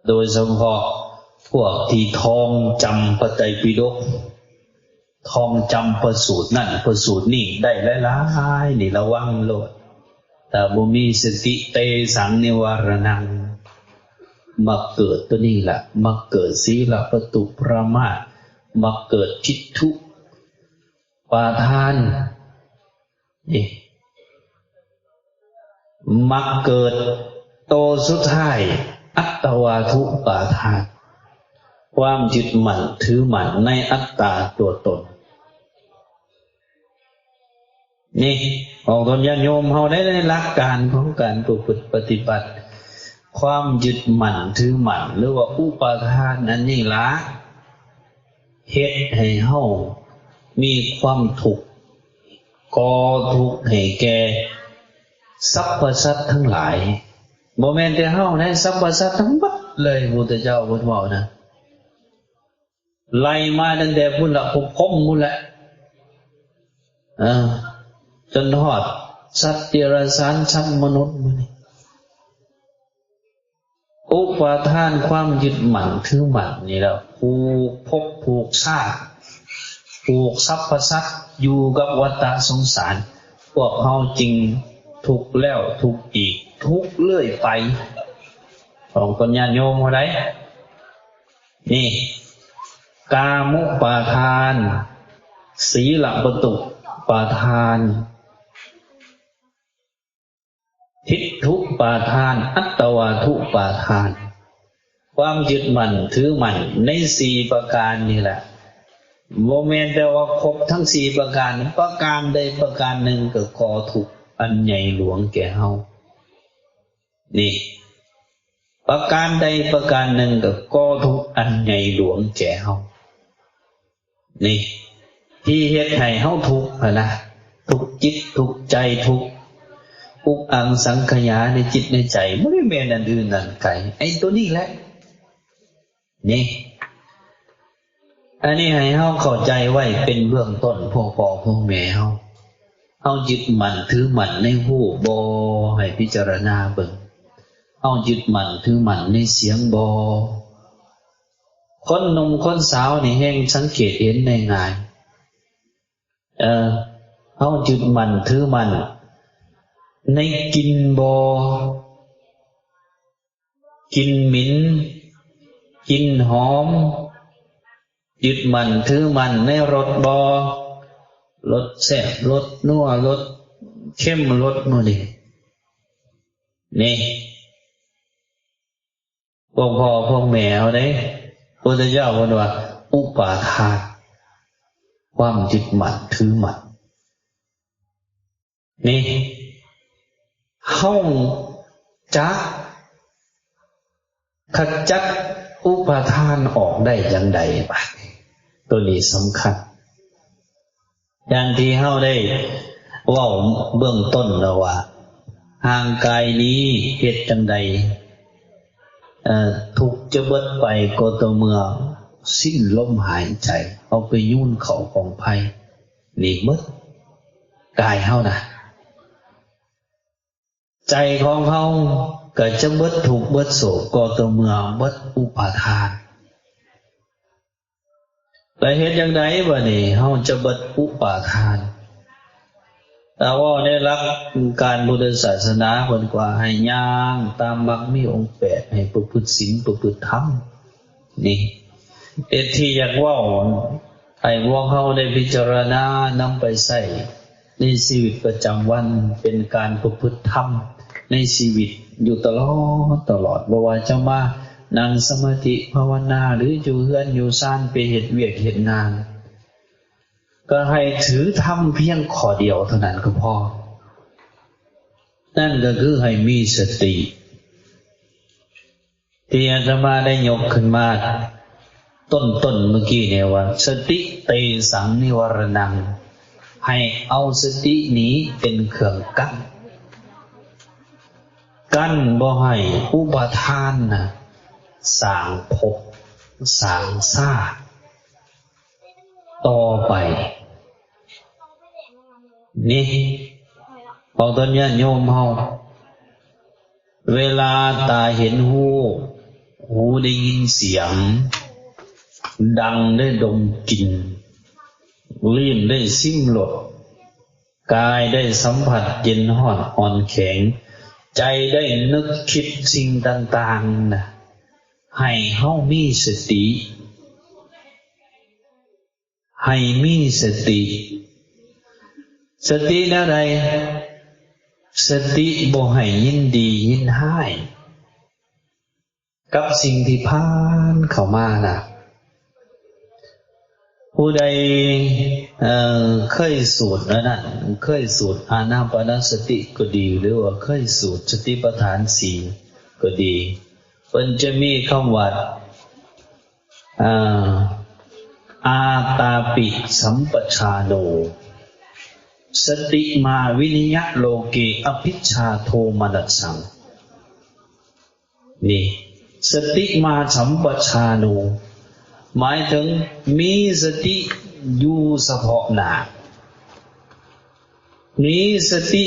ໂດຍສະເພາະພວກທີ່ທ່ອງຈຳພະໄຕປິດົກ, ທ່ອງຈຳພະສູດນັ້ນພະສູດນີ້ໄດ້ຫຼາຍໆ ນີ້ລະວັງໂລດ. ຖ້າບໍ່ມີສະຕິ ເຕສັງນິວາລະນັງ, ມັກເກີດຕົວນີ້ລະ, ມັກເກີດສີລະປະຕຸປະມາດ, ມັກເກີດທິດຖຸປາທານ. ນີ້ ມັກເກີດໂຕສຸດທ້າຍ ອັດຕະວາທຸປາທານ, ຄວາມຍຶດໝັ້ນຖືໝັ້ນໃນອັດຕາຕົວຕົນ. ນີ້ ອອກຕົນຍາດໂຍມເຮົາໄດ້ ໃນຫຼັກການຂອງການປະພຶດປະຕິບັດ, ຄວາມຍຶດໝັ້ນຖືໝັ້ນ ຫຼືວ່າອຸປາທານອັນນີ້ລະ ເຮັດໃຫ້ເຮົາມີຄວາມທຸກ, ກໍ່ທຸກໃຫ້ແກ່ສັບພະສັດທັງຫຼາຍ. ບໍ່ແມ່ນແຕ່ເຮົາໃດ, ສັບພະສັດທັງໝົດເລີຍ, ພຸດທະເຈົ້າເພິ່ນເວົ້ານະ, ໄລ່ມາຕັ້ງແຕ່ພຸ້ນລະ, ພົມພຸ້ນລະ, ເອີ, ຈົນຮອດສັດເດຍລະສານ, ສັດມະນຸດມື້ນີ້. ອຸປາທານຄວາມຍຶດໝັ້ນຖືໝັ້ນນີ້ລະ ຜູກພົບຜູກຊາດ ຜູກສັບພະສັດຢູ່ກັບວັດຕະສົງສານ, ພວກເຮົາຈຶ່ງທຸກແລ້ວທຸກອີກ ທຸກເລື້ອຍໄປ. ຂອງຄົນຍາດໂຍມເຮົາໃດ໋ ນີ້ ກາມຸປາທານ, ສີລະປະຕຸປາທານ, ທິດຖຸປາທານ, ອັດຕະວາທຸປາທານ, ຄວາມຍຶດໝັ້ນຖືໝັ້ນໃນສີ່ປະການນີ້ແຫຼະ. ບໍ່ແມ່ນແຕ່ວ່າຄົບທັງສີ່ປະການ, ປະການໃດປະການໜຶ່ງກໍກໍ່ທຸກ, ອັນໃຫຍ່ຫຼວງແກ່ເຮົາ. ນີ້ ປະການໃດປະການໜຶ່ງກໍກໍ່ທຸກອັນໃຫຍ່ຫຼວງແກ່ເຮົາ. ນີ້ ທີ່ເຮັດໃຫ້ເຮົາທຸກຫັ້ນນະ, ທຸກຈິດທຸກໃຈ, ທຸກອຸກອັງສັງຂະຫຍາໃນຈິດໃນໃຈ, ບໍ່ໄດ້ແມ່ນອັນອື່ນອັນໄກ, ໄອ້ໂຕນີ້ແຫຼະ. ນີ້ ອັນນີ້ໃຫ້ເຮົາເຂົ້າໃຈໄວ້ເປັນເບື້ອງຕົ້ນ, ພວກພໍ່ພວກແມ່ເຮົາ, ເຮົາຍຶດໝັ້ນຖືໝັ້ນໃນຮູບບໍ່? ໃຫ້ພິຈາລະນາເບິ່ງ, ເຮົາຍຶດໝັ້ນຖືໝັ້ນໃນສຽງບໍ່? ຄົນໜຸ່ມຄົນສາວນີ້ແຮ່ງສັງເກດເຫັນໄດ້ງ່າຍ. ເອີ ເຮົາຍຶດໝັ້ນຖືໝັ້ນໃນກິ່ນບໍ່? ກິ່ນໝິ່ນ, ກິ່ນຫອມ, ຍຶດໝັ້ນຖືໝັ້ນໃນລົດບໍ່? ລົດແຊບ, ລົດນົວ, ລົດເຄັມ, ລົດມື້ນີ້. ນີ້ ພວກພໍ່ພວກແມ່ເຮົາເດ້, ພຸດທະເຈົ້າເພິ່ນວ່າອຸປາທານ, ຄວາມຍຶດໝັ້ນຖືໝັ້ນ. ນີ້ ເຮົາຈະຂະຈັດອຸປາທານອອກໄດ້ຈັ່ງໃດບາດນີ້? ໂຕນີ້ສຳຄັນ. ຢ່າງທີ່ເຮົາໄດ້ເວົ້າເບື້ອງຕົ້ນແລ້ວວ່າ ຮ່າງກາຍນີ້ເຮັດຈັ່ງໃດ ເອີ ທຸກຈະເບິດໄປກໍຕໍ່ເມື່ອສິ້ນລົມຫາຍໃຈ, ເຮົາໄປໂຍນເຂົ້າກອງໄຟ ນີ້ເບິດກາຍເຮົານະ. ໃຈຂອງເຮົາກໍຈະເບິດທຸກເບິດໂສກກໍຕໍ່ເມື່ອເບິດອຸປາທານ. ແລະ ເຮັດຈັ່ງໃດບາດນີ້ເຮົາຈະເບິດອຸປາທານ? ຖ້າເວົ້າໃນຫຼັກການພຸດທະສາສະໜາ ເພິ່ນກໍໃຫ້ຍ່າງຕາມມັກມີອົງແປດ ໃຫ້ປະພຶດສິນປະພຶດທຳ. ນີ້ ເຮັດທີ່ຢາກເວົ້າໃຫ້ພວກເຮົາໄດ້ພິຈາລະນານຳໄປໃຊ້ໃນຊີວິດປະຈຳວັນ, ເປັນການປະພຶດທຳໃນຊີວິດຢູ່ຕະຫຼອດ, ຕະຫຼອດ, ບໍ່ວ່າຈະມານັ່ງສະມາທິພາວະນາ ຫຼື ຢູ່ເຮືອນຢູ່ຊານໄປເຮັດວຽກເຮັດງານ, ກໍໃຫ້ຖືທຳພຽງຂໍ້ດຽວເທົ່ານັ້ນກໍພໍ, ນັ້ນກໍຄືໃຫ້ມີສະຕິ. ທີ່ອາດຕະມາໄດ້ຍົກຂຶ້ນມາຕົ້ນໆເມື່ອກີ້ນີ້ວ່າ ສະຕິເຕສັງນິວະລະນັງ, ໃຫ້ເອົາສະຕິນີ້ເປັນເຄື່ອງກັ້ນ, ກັ້ນບໍ່ໃຫ້ອຸປາທານນະສ້າງພົບສ້າງຊາດຕໍ່ໄປ. ນີ້ ເວົ້າຕໍ່ຍາດໂຍມເຮົາ, ເວລາຕາເຫັນຮູບ, ຫູໄດ້ຍິນສຽງ, ດັງໄດ້ດົມກິ່ນ, ລີ້ນໄດ້ຊິມລົດ, ກາຍໄດ້ສຳຜັດເຢັນຮ້ອນອ່ອນແຂງ, ໃຈໄດ້ນຶກຄິດສິ່ງຕ່າງໆນະ, ໃຫ້ເຮົາມີສະຕິ. ໃຫ້ມີສະຕິ. ສະຕິແນວໃດ? ສະຕິບໍ່ໃຫ້ຍິນດີຍິນຮ້າຍກັບສິ່ງທີ່ຜ່ານເຂົ້າມານະ. ຜູ້ໃດ ເອີ ເຄີຍສູດອັນນັ້ນ, ເຄີຍສູດອານາປານະສະຕິກໍດີ ຫຼືວ່າເຄີຍສູດສະຕິປະທານສີ່ກໍດີ, ເພິ່ນຈະມີຄຳວ່າ ອາ ອາຕາປິສຳປະຊາໂນ ສະຕິມາວິນິຍະໂລເກ ອະພິດຊາໂທມະນັດສັງ. ນີ້ ສະຕິມາສຳປະຊາໂນ ໝາຍເຖິງມີສະຕິຢູ່ສະເພາະໜ້າ. ມີສະຕິ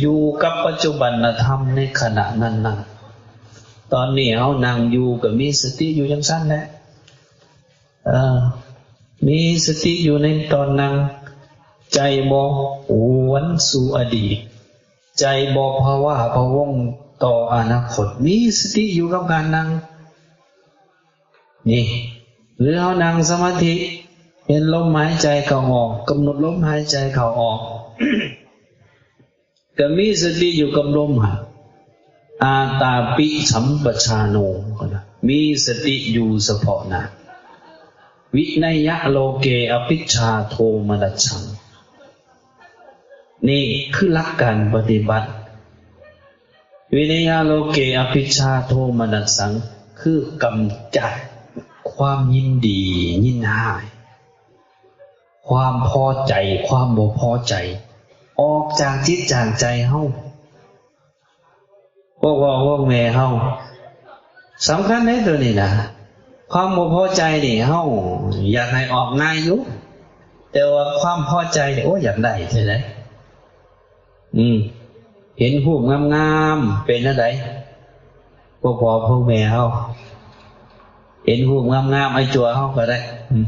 ຢູ່ກັບປັດຈຸບັນນະທຳໃນຂະນະນັ້ນໆ. ຕອນນີ້ເຮົານັ່ງຢູ່ກໍມີສະຕິຢູ່ຈັ່ງຊັ້ນແຫຼະ. ເອີ ມີສະຕິຢູ່ໃນຕອນນັ່ງ, ໃຈບໍ່ຫວນສູ່ອະດີດ, ໃຈບໍ່ພະວາພະວົງຕໍ່ອະນາຄົດ, ມີສະຕິຢູ່ກັບການນັ່ງ. ນີ້ ຫຼືເຮົານັ່ງສະມາທິ ເຫັນລົມຫາຍໃຈເຂົ້າອອກ, ກຳນົດລົມຫາຍໃຈເຂົ້າອອກ, ກໍມີສະຕິຢູ່ກັບລົມຫັ້ນ. ອາຕາປິສຳປະຊາໂນ ມີສະຕິຢູ່ສະເພາະໜ້າ. ວິນະຍະໂລເກ ອະພິດຊາໂທມະນັດສັງ. ນີ້ຄືຫຼັກການປະຕິບັດ ວິນະຍະໂລເກ ອະວິຊຊາ ໂທມະນັດສັງ ຄືກຳຈັດຄວາມຍິນດີຍິນຮ້າຍ ຄວາມພໍໃຈ ຄວາມບໍ່ພໍໃຈ ອອກຈາກຈິດຈາກໃຈເຮົາ. ພວກພໍ່ພວກແມ່ເຮົາ ສຳຄັນເດ້ໂຕນີ້ນະ. ຄວາມບໍ່ພໍໃຈນີ້ ເຮົາຢາກໃຫ້ອອກງ່າຍຢູ່ ແຕ່ວ່າຄວາມພໍໃຈນີ້ ໂອ້ ຢາກໄດ້ແທ້ໃດ. ອືມ ເຫັນຮູບງາມໆ ເປັນແນວໃດ? ພວກພໍ່ພວກແມ່ເຮົາ ເຫັນຮູບງາມໆ ໄອ້ຈົວເຮົາກໍໄດ້ ອືມ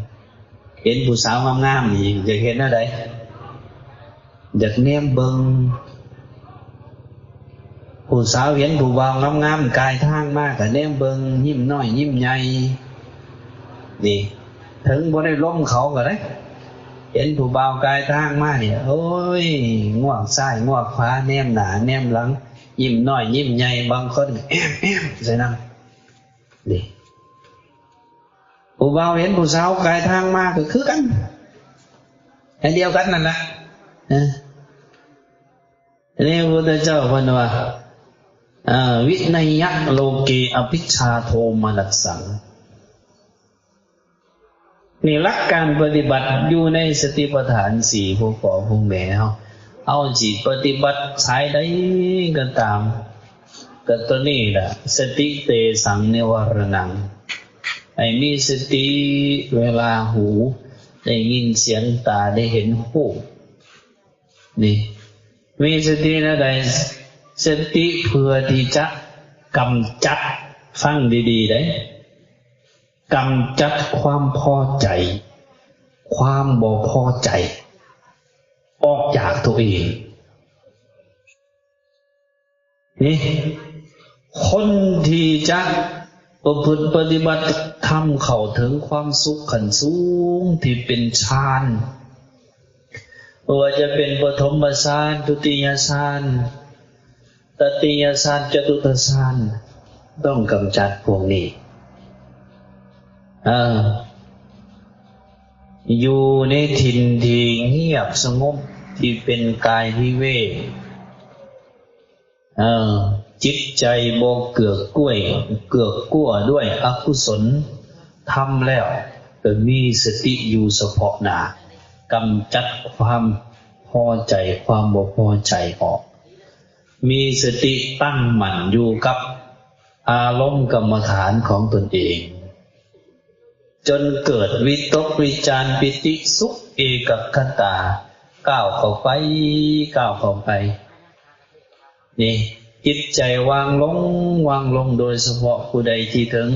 ເຫັນຜູ້ສາວງາມໆ ນີ້ ຢາກເຮັດແນວໃດ? ຢາກແນມເບິ່ງ. ຜູ້ສາວເຫັນຜູ້ບ່າວງາມໆ ກາຍທາງມາກໍແນມເບິ່ງ ຍິ້ມນ້ອຍຍິ້ມໃຫຍ່. ນີ້ ເຖິງບໍ່ໄດ້ລົມເຂົາກໍໄດ້ ເຫັນຜູ້ບ່າວກາຍທາງມານີ້ ໂອ້ຍ ງວກຊ້າຍງວກຂວາ ແນມໜ້າແນມຫຼັງ ຍິ້ມນ້ອຍຍິ້ມໃຫຍ່ ບາງຄົນກໍແອມໆ ໃສ່ນຳ. ນີ້ ຜູ້ບ່າວເຫັນຜູ້ສາວກາຍທາງມາກໍຄືກັນ ອັນດຽວກັນນັ້ນລະ. ເອີ ນີ້ພະພຸດທະເຈົ້າເພິ່ນວ່າ ເອີ ວິນະຍະໂລເກ ອະວິຊຊາ ໂທມະນັດສັງ. ນີ້ຫຼັກການປະຕິບັດຢູ່ໃນສະຕິປະທານສີ່ ພວກພໍ່ພວກແມ່ເຮົາ ເຮົາຊິປະຕິບັດສາຍໃດກໍຕາມ ກໍຕົວນີ້ລະ ສະຕິເຕສັງນິວາລະນັງ ໃຫ້ມີສະຕິເວລາຫູໄດ້ຍິນສຽງ ຕາໄດ້ເຫັນຮູບ. ນີ້ ມີສະຕິແນວໃດ? ສະຕິເພື່ອທີ່ຈະກຳຈັດ ຟັງດີໆ ເດ້ ກຳຈັດຄວາມພໍໃຈ ຄວາມບໍ່ພໍໃຈ ອອກຈາກຕົວເອງ. ນີ້ ຄົນທີ່ຈະປະພຶດປະຕິບັດທຳເຂົ້າເຖິງຄວາມສຸກຂັ້ນສູງທີ່ເປັນຊານ ບໍ່ວ່າຈະເປັນປະຖົມມະຊານ ທຸຕິຍະຊານ ຕະຕິຍະຊານ ຈະຕຸດຕະຊານ ຕ້ອງກຳຈັດພວກນີ້. ເອີ ຢູ່ໃນຖິ່ນທີ່ງຽບສະຫງົບ ທີ່ເປັນກາຍວິເວກ ເອີ ຈິດໃຈບໍ່ເກືອກກ້ວຍ ເກືອກກົວດ້ວຍອະກຸສົນທຳແລ້ວ ກໍມີສະຕິຢູ່ສະເພາະໜ້າ ກຳຈັດຄວາມພໍໃຈ ຄວາມບໍ່ພໍໃຈອອກ. ມີສະຕິຕັ້ງໝັ້ນຢູ່ກັບອາລົມກຳມະຖານຂອງຕົນເອງ ຈົນເກີດວິຕົກວິຈານ ປີຕິສຸກ ເອກັກຄະຕາ ກ້າວເຂົ້າໄປ ກ້າວເຂົ້າໄປ. ນີ້ ຈິດໃຈວາງລົງ ວາງລົງ ໂດຍສະເພາະຜູ້ໃດທີ່ເຖິງ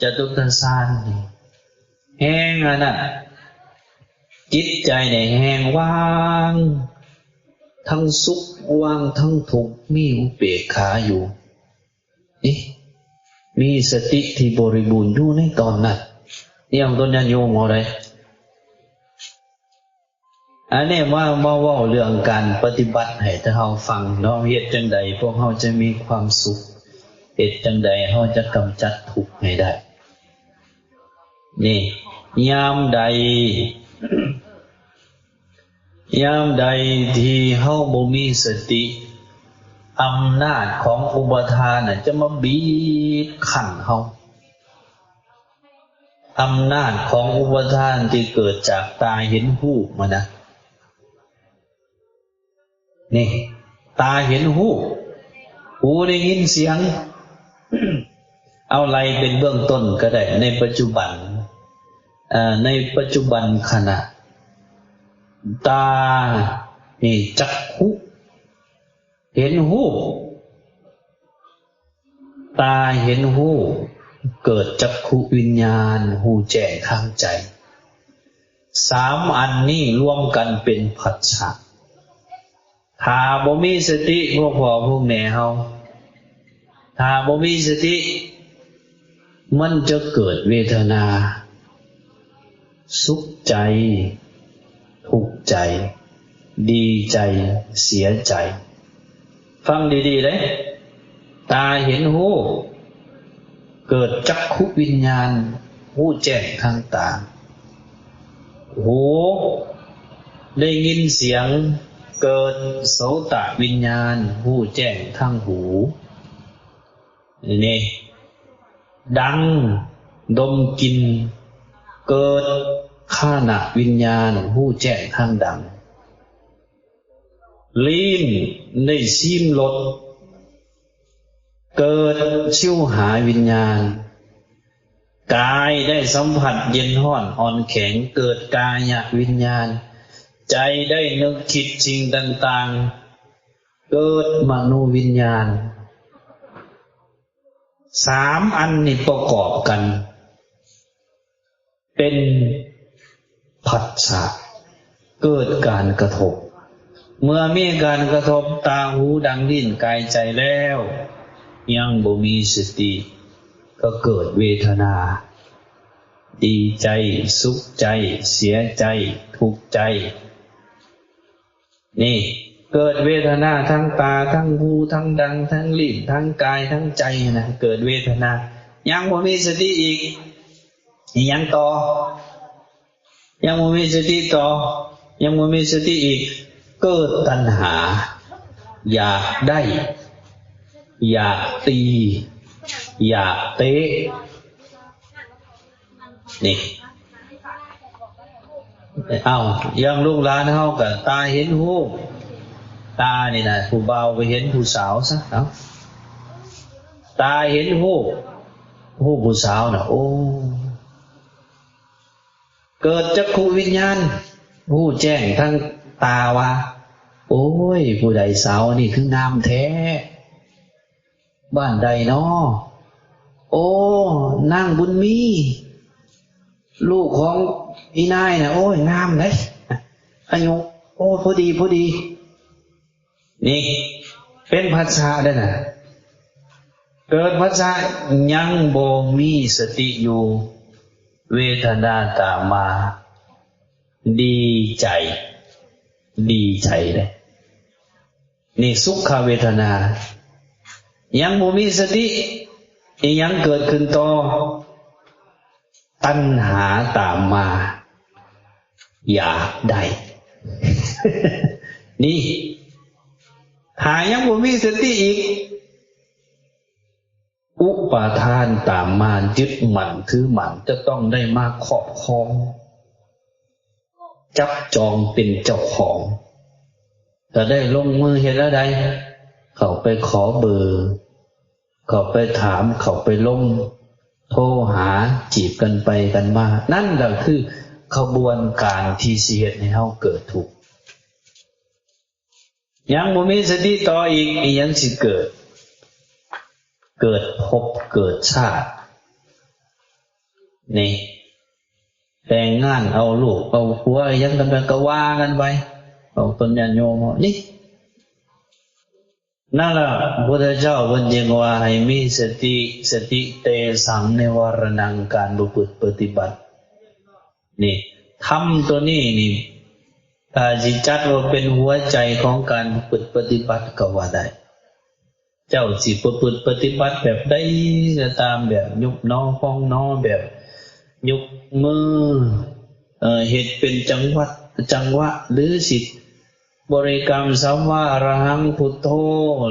ຈະຕຸດຕະຊານນີ້ ແຮງອັນນັ້ນ ຈິດໃຈນີ້ແຮງວ່າງ ທັງສຸກວ່າງ ທັງທຸກ ມີອຸເບກຂາຢູ່. ນີ້ ມີສະຕິທີ່ບໍລິບູນຢູ່ໃນຕອນນັ້ນ. ນີ້ຂອງຕົນຍາດໂຍມເຮົາໄດ໋. ອັນນີ້ມາ ມາເວົ້າເລື່ອງການປະຕິບັດໃຫ້ເຮົາຟັງເນາະ, ເຮັດຈັ່ງໃດພວກເຮົາຈະມີຄວາມສຸກ? ເຮັດຈັ່ງໃດເຮົາຈະກຳຈັດທຸກໃຫ້ໄດ້? ນີ້ ຍາມໃດ ຍາມໃດທີ່ເຮົາບໍ່ມີສະຕິ ອຳນາດຂອງອຸປາທານນະຈະມາບີບຄັ້ນເຮົາ. ອຳນາດຂອງອຸປາທານທີ່ເກີດຈາກຕາເຫັນຮູບຫັ້ນນະ. ນີ້ ຕາເຫັນຮູບ ຫູໄດ້ຍິນສຽງ ເອົາໄລ່ເປັນເບື້ອງຕົ້ນກໍໄດ້ ໃນປັດຈຸບັນ ເອີ ໃນປັດຈຸບັນຂະນະ ຕາ ນີ້ ຈັກຂຸ ເຫັນຮູບ ຕາເຫັນຮູບ ເກີດຈັກຂຸວິນຍານ ຮູ້ແຈ້ງທາງໃຈ. ສາມອັນນີ້ລວມກັນເປັນພັດສະ. ຖ້າບໍ່ມີສະຕິ ພວກພໍ່ພວກແມ່ເຮົາ ຖ້າບໍ່ມີສະຕິ ມັນຈະເກີດເວທະນາ ສຸກໃຈ ທຸກໃຈ ດີໃຈ ເສຍໃຈ. ຟັງດີໆເດ້. ຕາເຫັນຮູບ ເກີດຈັກຂຸວິນຍານ ຮູ້ແຈ້ງທາງຕາ. ຫູໄດ້ຍິນສຽງ ເກີດໂສຕະວິນຍານ ຮູ້ແຈ້ງທາງຫູ ນີ້ ດັງ ດົມກິ່ນ ເກີດຄານະວິນຍານ ຮູ້ແຈ້ງທາງດັງ ລີ້ນ ໄດ້ຊີມລົດ ເກີດຊິວຫາວິນຍານ ກາຍໄດ້ສຳຜັດເຢັນຮ້ອນອ່ອນແຂງ ເກີດກາຍະວິນຍານ ໃຈໄດ້ນຶກຄິດສິ່ງຕ່າງໆ ເກີດມະໂນວິນຍານ ສາມອັນນີ້ປະກອບກັນ ເປັນພັດສະ ເກີດການກະທົບ ເມື່ອມີການກະທົບຕາ ຫູ ດັງ ລີ້ນ ກາຍ ໃຈແລ້ວ ຍັງບໍ່ມີສະຕິ ກໍເກີດເວທະນາ ດີໃຈ ສຸກໃຈ ເສຍໃຈ ທຸກໃຈ ນີ້ ເກີດເວທະນາທັງຕາ ທັງຫູ ທັງດັງ ທັງລີ້ນ ທັງກາຍ ທັງໃຈນະ ເກີດເວທະນາ ຍັງບໍ່ມີສະຕິອີກ ອີຫຍັງຕໍ່? ຍັງບໍ່ມີສະຕິຕໍ່ ຍັງບໍ່ມີສະຕິອີກ ເກີດຕັນຫາ ຢາກໄດ້ ຢາກຕີ ຢາກເຕະ ນີ້ ເອົາ ຢ່າງລູກຫຼານເຮົາກໍຕາເຫັນຮູບ ຕານີ້ນະ ຜູ້ບ່າວໄປເຫັນຜູ້ສາວຊະ ເອົາ ຕາເຫັນຮູບ ຮູບຜູ້ສາວນະ ໂອ້ ເກີດຈັກຂຸວິນຍານ ຮູ້ແຈ້ງທາງຕາວ່າ ໂອ້ຍ ຜູ້ໃດສາວນີ້ຄືງາມແທ້ ບ້ານໃດນໍ? ໂອ້ ນາງບຸນມີ ລູກຂອງອີ່ນາຍນະ ໂອ້ຍ ງາມເດ້ ອາຍຸ ໂອ້ ພໍດີ ພໍດີ ນີ້ເປັນພັດສະເດ້ນະ ເກີດພັດສະ ຍັງບໍ່ມີສະຕິຢູ່ ເວທະນາຕາມມາ ດີໃຈ ດີໃຈເດ້ ນີ້ສຸຂະເວທະນາ ຍັງບໍ່ມີສະຕິ ອີຫຍັງເກີດຂຶ້ນຕໍ່? ຕັນຫາຕາມມາ ຢາກໄດ້ ນີ້ ຖ້າຍັງບໍ່ມີສະຕິອີກ ອຸປາທານຕາມມາ ຍຶດໝັ້ນຖືໝັ້ນ ຈະຕ້ອງໄດ້ມາຄອບຄອງ ຈັບຈອງເປັນເຈົ້າຂອງ ຈະໄດ້ລົງມືເຮັດແນວໃດ? ເຂົ້າໄປຂໍເບີ ເຂົ້າໄປຖາມ ເຂົ້າໄປລົມ ໂທຫາ ຈີບກັນໄປກັນມາ ນັ້ນລະຄືຂະບວນການທີ່ຊິເຮັດໃຫ້ເຮົາເກີດທຸກ ຍັງບໍ່ມີສະຕິຕໍ່ອີກ ອີຫຍັງຊິເກີດ? ເກີດພົບເກີດຊາດ ນີ້ ແຕ່ງງານເອົາລູກເອົາຜົວອີຫຍັງກັນໄປ ກໍວ່າກັນໄປ ເອົາຕົນຍາດໂຍມເຮົານີ້ ນັ້ນລະ ພຸດທະເຈົ້າເພິ່ນຈຶ່ງວ່າໃຫ້ມີສະຕິ ສະຕິເຕສັງນິວາລະນັງ ການປະພຶດປະຕິບັດ ນີ້ ທຳຕົວນີ້ນີ້ ຖ້າຊິຈັດວ່າເປັນຫົວໃຈຂອງການປະພຶດປະຕິບັດກໍວ່າໄດ້ ເຈົ້າຊິປະພຶດປະຕິບັດແບບໃດກໍຕາມ ແບບຍຸບໜໍພອງໜໍ ແບບຍົກມື ເອີ ເຮັດເປັນຈັງຫວັດ ຈັງຫວະ ຫຼືຊິບໍລິກຳສຳມາອະລະຫັງພຸດໂທ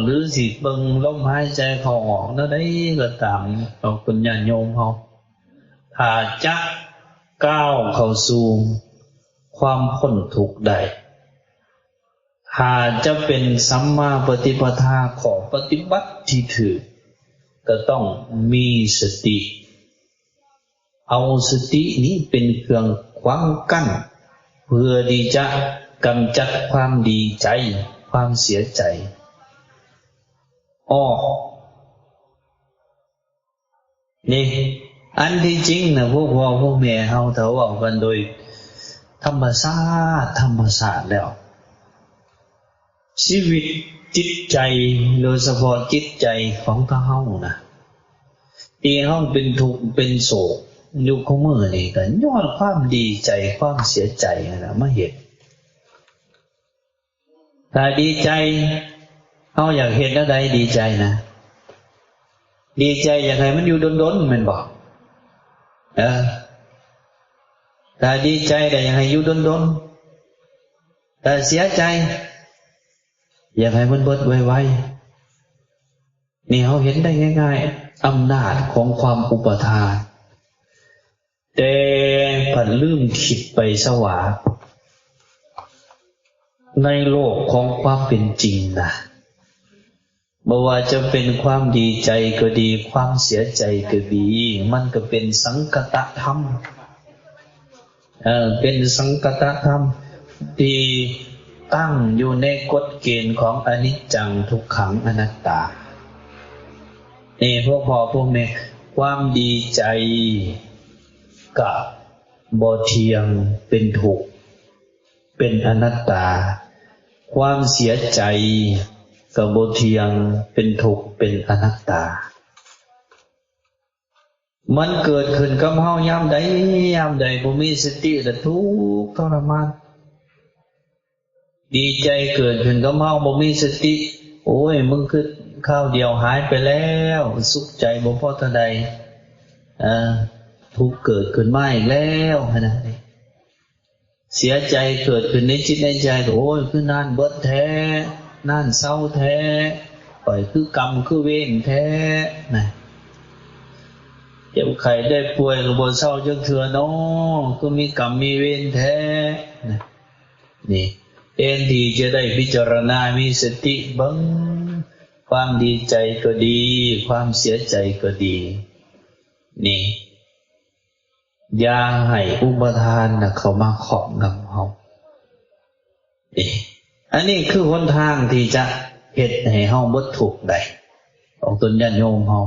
ຫຼືຊິເບິ່ງລົມຫາຍໃຈເຂົ້າອອກ ແນວໃດກໍຕາມ ເອົາ ຄຸນຍາດໂຍມເຮົາ ຖ້າຈະ ກ້າວເຂົ້າສູ່ຄວາມພົ້ນທຸກໄດ້, ຖ້າຈະເປັນສຳມາປະຕິປະທາ, ຂໍ້ປະຕິບັດທີ່ຖືກ, ກໍຕ້ອງມີສະຕິ. ເອົາສະຕິນີ້ເປັນເຄື່ອງຂວາງກັ້ນ ເພື່ອທີ່ຈະກຳຈັດຄວາມດີໃຈ, ຄວາມເສຍໃຈອອກ. ນີ້ ອັນທີ່ຈິງນະ ພວກພໍ່ພວກແມ່ເຮົາ ຖ້າເວົ້າກັນໂດຍທຳມະຊາດ, ທຳມະຊາດແລ້ວ ຊີວິດຈິດໃຈ, ໂດຍສະເພາະຈິດໃຈຂອງພວກເຮົານະ ທີ່ເຮົາເປັນທຸກເປັນໂສກຢູ່ຄູ່ມື້ນີ້ ກໍຍ້ອນຄວາມດີໃຈ, ຄວາມເສຍໃຈຫັ້ນນະມາເຮັດ. ຖ້າດີໃຈ ເຮົາຢາກເຮັດແນວໃດດີໃຈນະ? ດີໃຈຢາກໃຫ້ມັນຢູ່ດົນໆ ແມ່ນບໍ່? ເອີ ຖ້າດີໃຈກໍຢາກໃຫ້ຢູ່ດົນໆ. ຖ້າເສຍໃຈ ຢາກໃຫ້ມັນເບິດໄວໆ. ນີ້ເຮົາເຫັນໄດ້ງ່າຍໆ ອຳນາດຂອງຄວາມອຸປາທານ, ແຕ່ພັດລືມຄິດໄປຊະວ່າ ໃນໂລກຂອງຄວາມເປັນຈິງນະ ບໍ່ວ່າຈະເປັນຄວາມດີໃຈກໍດີ, ຄວາມເສຍໃຈກໍດີ, ມັນກໍເປັນສັງຄະຕະທຳ. ເອີ ເປັນສັງຄະຕະທຳທີ່ຕັ້ງຢູ່ໃນກົດເກນຂອງອະນິດຈັງ ທຸກຂັງ ອະນັດຕາ. ນີ້ ພວກພໍ່ພວກແມ່, ຄວາມດີໃຈກະບໍ່ທ່ຽງ ເປັນທຸກ ເປັນອະນັດຕາ, ຄວາມເສຍໃຈກໍບໍ່ທ່ຽງ ເປັນທຸກ ເປັນອະນັດຕາ. ມັນເກີດຂຶ້ນກັບເຮົາຍາມໃດ ຍາມໃດບໍ່ມີສະຕິລະທຸກທໍລະມານ. ດີໃຈເກີດຂຶ້ນກັບເຮົາບໍ່ມີສະຕິ, ໂອ້ຍ ມຶງຄືຄາວດຽວຫາຍໄປແລ້ວ, ສຸກໃຈບໍ່ພໍເທົ່າໃດ, ເອີ ທຸກເກີດຂຶ້ນມາອີກແລ້ວຫັ້ນນະ. ເສຍໃຈເກີດຂຶ້ນໃນຈິດໃນໃຈ ໂອ້ຍ ຄືນານເບິດແທ້, ນານເຊົາແທ້, ຂ້ອຍຄືກຳຄືເວນແທ້ນະ. ເຈັບໄຂ້ໄດ້ປ່ວຍກໍບໍ່ເຊົາຈັກເທື່ອເນາະ, ຄືມີກຳມີເວນແທ້ນະ. ນີ້ ແທນທີ່ຈະໄດ້ພິຈາລະນາມີສະຕິເບິ່ງຄວາມດີໃຈກໍດີ, ຄວາມເສຍໃຈກໍດີ, ນີ້ ຢ່າໃຫ້ອຸປາທານນະເຂົ້າມາຄອບງຳເຮົາ. ນີ້ ອັນນີ້ຄືຫົນທາງທີ່ຈະເຮັດໃຫ້ເຮົາເບິດທຸກໄດ້ ຂອງຕົນຍາດໂຍມເຮົາ.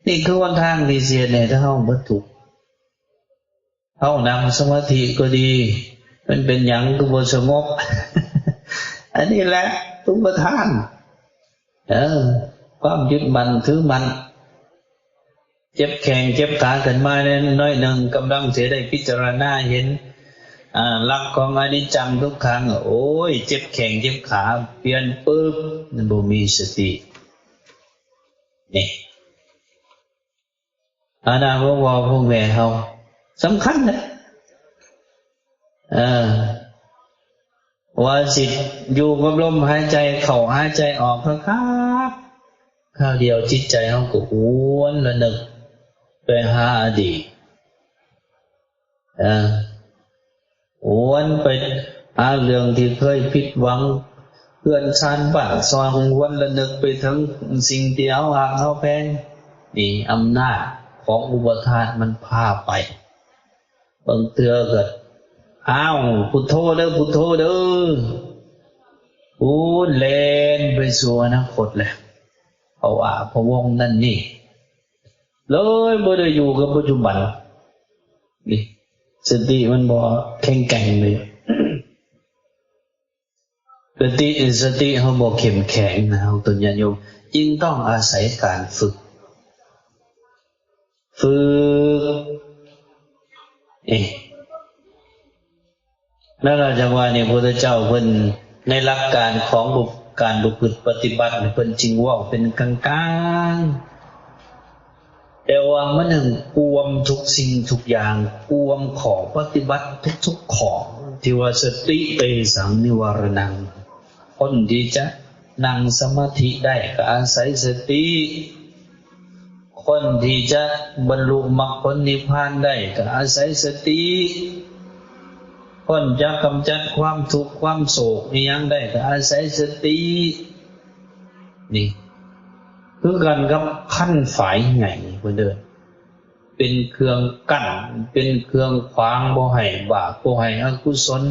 ນີ້ຄືຫົນທາງທີ່ຊິເຮັດໃຫ້ເຮົາເບິດທຸກ. ເຮົານັ່ງສະມາທິກໍດີ, ມັນເປັນຫຍັງຄືບໍ່ສະຫງົບ? ອັນນີ້ແຫຼະອຸປະທານ, ເອີ ຄວາມຍຶດໝັ້ນຖືໝັ້ນ. ເຈັບແຂ້ງເຈັບຂາຂຶ້ນມາໜ້ອຍໜຶ່ງ, ກຳລັງຊິໄດ້ພິຈາລະນາເຫັນ ອາ ຫຼັກຂອງອະນິດຈັງທຸກຂັງ, ໂອ້ຍ ເຈັບແຂ້ງເຈັບຂາ, ປ່ຽນປຶບ, ມັນບໍ່ມີສະຕິ. ນີ້ ອັນນັ້ນ ພວກພໍ່ພວກແມ່ເຮົາສຳຄັນເດ້. ເອີ ວ່າຊິຢູ່ກັບລົມຫາຍໃຈເຂົ້າຫາຍໃຈອອກຄັກໆ, ຄາວດຽວຈິດໃຈເຮົາກໍຫວນລະນຶກໄປຫາອະດີດ. ເອີ ຫວນໄປຫາເລື່ອງທີ່ເຄີຍຜິດຫວັງ, ເຮືອນຊານບ້ານຊ່ອງ, ຫວນລະນຶກໄປເຖິງສິ່ງທີ່ເຮົາຮັກເຮົາແພງ. ນີ້ອຳນາດຂອງອຸປະທານມັນພາໄປ. ບາງເທື່ອກໍ ອ້າວ ພຸດໂທເດີ ພຸດໂທເດີ, ໂອ້ ແລ່ນໄປສູ່ອະນາຄົດແລ້ວ, ພະວາພະວົງນັ້ນນີ້ ເລີຍບໍ່ໄດ້ຢູ່ກັບປັດຈຸບັນ. ນີ້ ສະຕິມັນບໍ່ແຂງແກ່ງເລີຍ. ສະຕິ ສະຕິເຮົາບໍ່ເຂັ້ມແຂງນະ ເຮົາຕົນຍາດໂຍມ, ຈຶ່ງຕ້ອງອາໄສການຝຶກ ຝຶກ. ເອ ນັ້ນລະ ຈັ່ງວ່ານີ້ ພຸດທະເຈົ້າເພິ່ນ ໃນຫຼັກການຂອງການປະພຶດປະຕິບັດນີ້ ເພິ່ນຈຶ່ງເວົ້າເປັນກາງໆ, ແຕ່ວ່າມັນຫັ້ນກວມທຸກສິ່ງທຸກຢ່າງ, ກວມຂໍ້ປະຕິບັດທຸກໆຂໍ້ ທີ່ວ່າ ສະຕິເຕສັງນິວາລະນັງ. ຄົນທີ່ຈະນັ່ງສະມາທິໄດ້ກໍອາໄສສະຕິ, ຄົນທີ່ຈະບັນລຸມັກຜົນນິບພານໄດ້ກໍອາໄສສະຕິ, ຄົນຈະກຳຈັດຄວາມທຸກຄວາມໂສກອີ່ຫຍັງໄດ້ກໍອາໄສສະຕິ. ນີ້ຄືກັນກັບຄັນຝາຍໃຫຍ່ເພິ່ນເອີ້ນ ເປັນເຄື່ອງກັ້ນ ເປັນເຄື່ອງຂວາງ ບໍ່ໃຫ້ບາບ ບໍ່ໃຫ້ອະກຸສົນ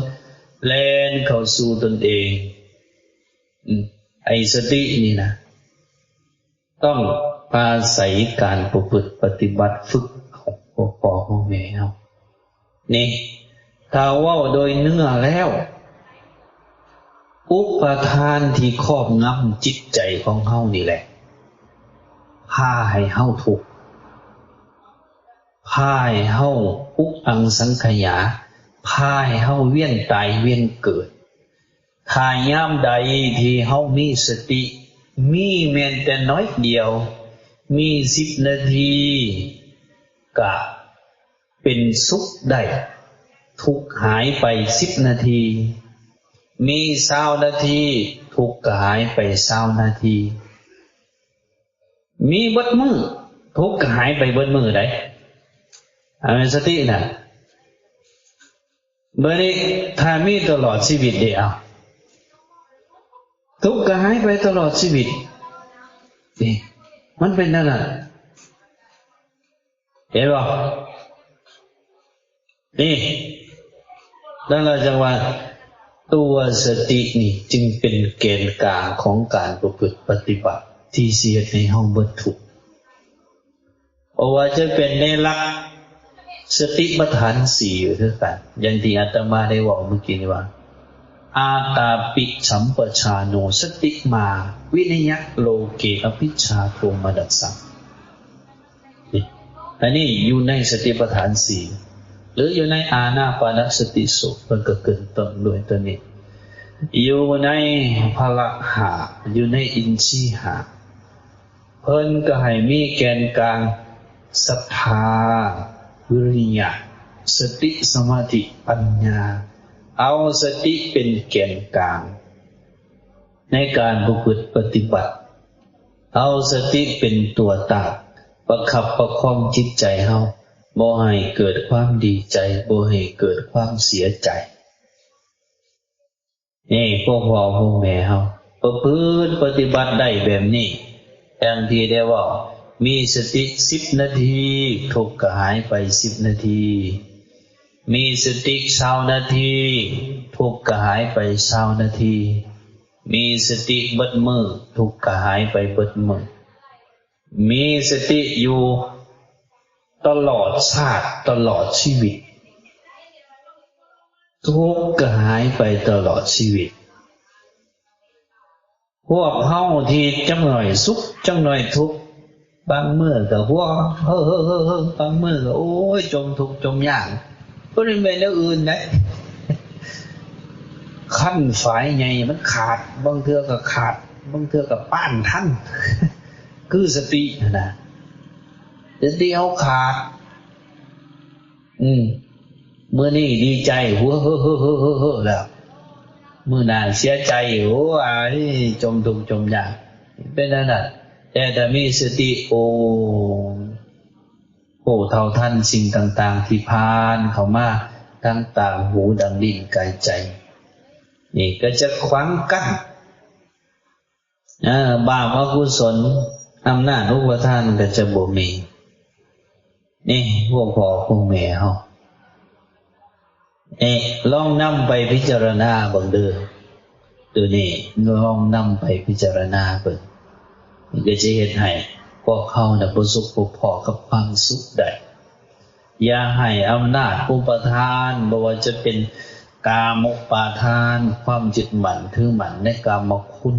ແລ່ນເຂົ້າສູ່ຕົນເອງ. ອາ ໄອ້ສະຕິນີ້ນະ ຕ້ອງອາໄສການປະພຶດປະຕິບັດຝຶກຂອງພໍ່ຂອງແມ່ເຮົາ. ນີ້ ຖ້າເວົ້າໂດຍເນື້ອແລ້ວ ອຸປາທານທີ່ຄອບງຳຈິດໃຈຂອງເຮົານີ້ແຫຼະ ພາໃຫ້ເຮົາທຸກ, ພາໃຫ້ເຮົາອຸກອັງສັງຂະຫຍາ, ພາໃຫ້ເຮົາວຽນຕາຍວຽນເກີດ. ຖ້າຍາມໃດທີ່ເຮົາມີສະຕິ, ມີແມ່ນແຕ່ໜ້ອຍດຽວ, ມີສິບນາທີກະເປັນສຸກໄດ້, ທຸກຫາຍໄປສິບນາທີ. ມີຊາວນາທີ ທຸກກໍຫາຍໄປຊາວນາທີ. ມີເບິດມື້ ທຸກກໍຫາຍໄປເບິດມື້ໃດ໋ ອັນນັ້ນສະຕິນະ. ບາດນີ້ຖ້າມີຕະຫຼອດຊີວິດເດ ເອົາ ທຸກກໍຫາຍໄປຕະຫຼອດຊີວິດ. ນີ້ ມັນເປັນແນວນັ້ນ ເຫັນບໍ່? ນີ້ ນັ້ນລະຈັ່ງວ່າ ຕົວສະຕິນີ້ຈຶ່ງເປັນແກນກາງຂອງການປະພຶດປະຕິບັດ ທີ່ຊິເຮັດໃຫ້ເຮົາເບິດທຸກ. ບໍ່ວ່າຈະເປັນໃນຫຼັກສະຕິປະທານສີ່ຄືກັນ ຢ່າງທີ່ອາດຕະມາໄດ້ເວົ້າເມື່ອກີ້ນີ້ວ່າ ອາຕາປິສຳປະຊາໂນ ສະຕິມາ ວິນະຍະໂລເກ ອະພິດຊາໂທມະນັດສະ. ນີ້ ອັນນີ້ຢູ່ໃນສະຕິປະທານສີ່ ຫຼື ຢູ່ໃນອານາປານະສະຕິສູດ ເພິ່ນກໍຂຶ້ນຕົ້ນດ້ວຍຕົວນີ້. ຢູ່ໃນພະລະຫ້າ ຢູ່ໃນອິນຊີຫ້າ ເພິ່ນກໍໃຫ້ມີແກນກາງ ສັດທາ ວິລິຍະ ສະຕິ ສະມາທິ ປັນຍາ. ເອົາສະຕິເປັນແກນກາງໃນການປະພຶດປະຕິບັດ, ເອົາສະຕິເປັນຕົວຕັ້ງ ປະຄັບປະຄອງຈິດໃຈເຮົາ ບໍ່ໃຫ້ເກີດຄວາມດີໃຈ, ບໍ່ໃຫ້ເກີດຄວາມເສຍໃຈ. ນີ້ພວກພໍ່ພວກແມ່ເຮົາປະພຶດປະຕິບັດໄດ້ແບບນີ້ ດັ່ງທີ່ໄດ້ເວົ້າ ມີສະຕິສິບນາທີ ທຸກກໍຫາຍໄປສິບນາທີ, ມີສະຕິຊາວນາທີ ທຸກກໍຫາຍໄປຊາວນາທີ, ມີສະຕິເບິດມື້ ທຸກກໍຫາຍໄປເບິດມື້. ມີສະຕິຢູ່ຕະຫຼອດຊາດ ຕະຫຼອດຊີວິດ, ທຸກກໍຫາຍໄປຕະຫຼອດຊີວິດ. ພວກເຮົາທີ່ຈັກໜ້ອຍສຸກ ຈັກໜ້ອຍທຸກ, ບາງມື້ກໍຫົວເຮີໆໆໆ, ບາງມື້ກໍ ໂອ້ຍ ຈົມທຸກຈົມຍາກ, ບໍ່ໄດ້ແມ່ນແນວອື່ນໃດ. ຄັນຝາຍໃຫຍ່ມັນຂາດ, ບາງເທື່ອກໍຂາດ, ບາງເທື່ອກໍປ້ານທັນ, ຄືສະຕິຫັ້ນນະ. ສະຕິເຮົາຂາດ. ອືມ ມື້ນີ້ດີໃຈ ຫົວເຮີໆໆໆແລ້ວ, ມື້ໜ້າເສຍໃຈ ໂອ້ຍ ຈົມທຸກຈົມຍາກ, ເປັນແນວນັ້ນ. ແຕ່ຖ້າມີສະຕິ ໂອ້ ຮູ້ເທົ່າທັນສິ່ງຕ່າງໆທີ່ຜ່ານເຂົ້າມາທາງຕາ, ຫູ, ດັງ, ລີ້ນ, ກາຍ, ໃຈ, ນີ້ກໍຈະຂວາງກັ້ນ ເອີ ບາບອະກຸສົນ, ອຳນາດອຸປະທານກໍຈະບໍ່ມີ. ນີ້ ພວກພໍ່ພວກແມ່ເຮົາ, ນີ້ ລອງນຳໄປພິຈາລະນາເບິ່ງເດີ້. ໂຕນີ້ລອງນຳໄປພິຈາລະນາເບິ່ງ, ມັນກໍຈະເຮັດໃຫ້ພວກເຮົານະປະສົບພົບພໍ້ກັບຄວາມສຸກໄດ້. ຢ່າໃຫ້ອຳນາດອຸປະທານ, ບໍ່ວ່າຈະເປັນກາມຸປາທານ, ຄວາມຍຶດໝັ້ນຖືໝັ້ນໃນກາມະຄຸນ,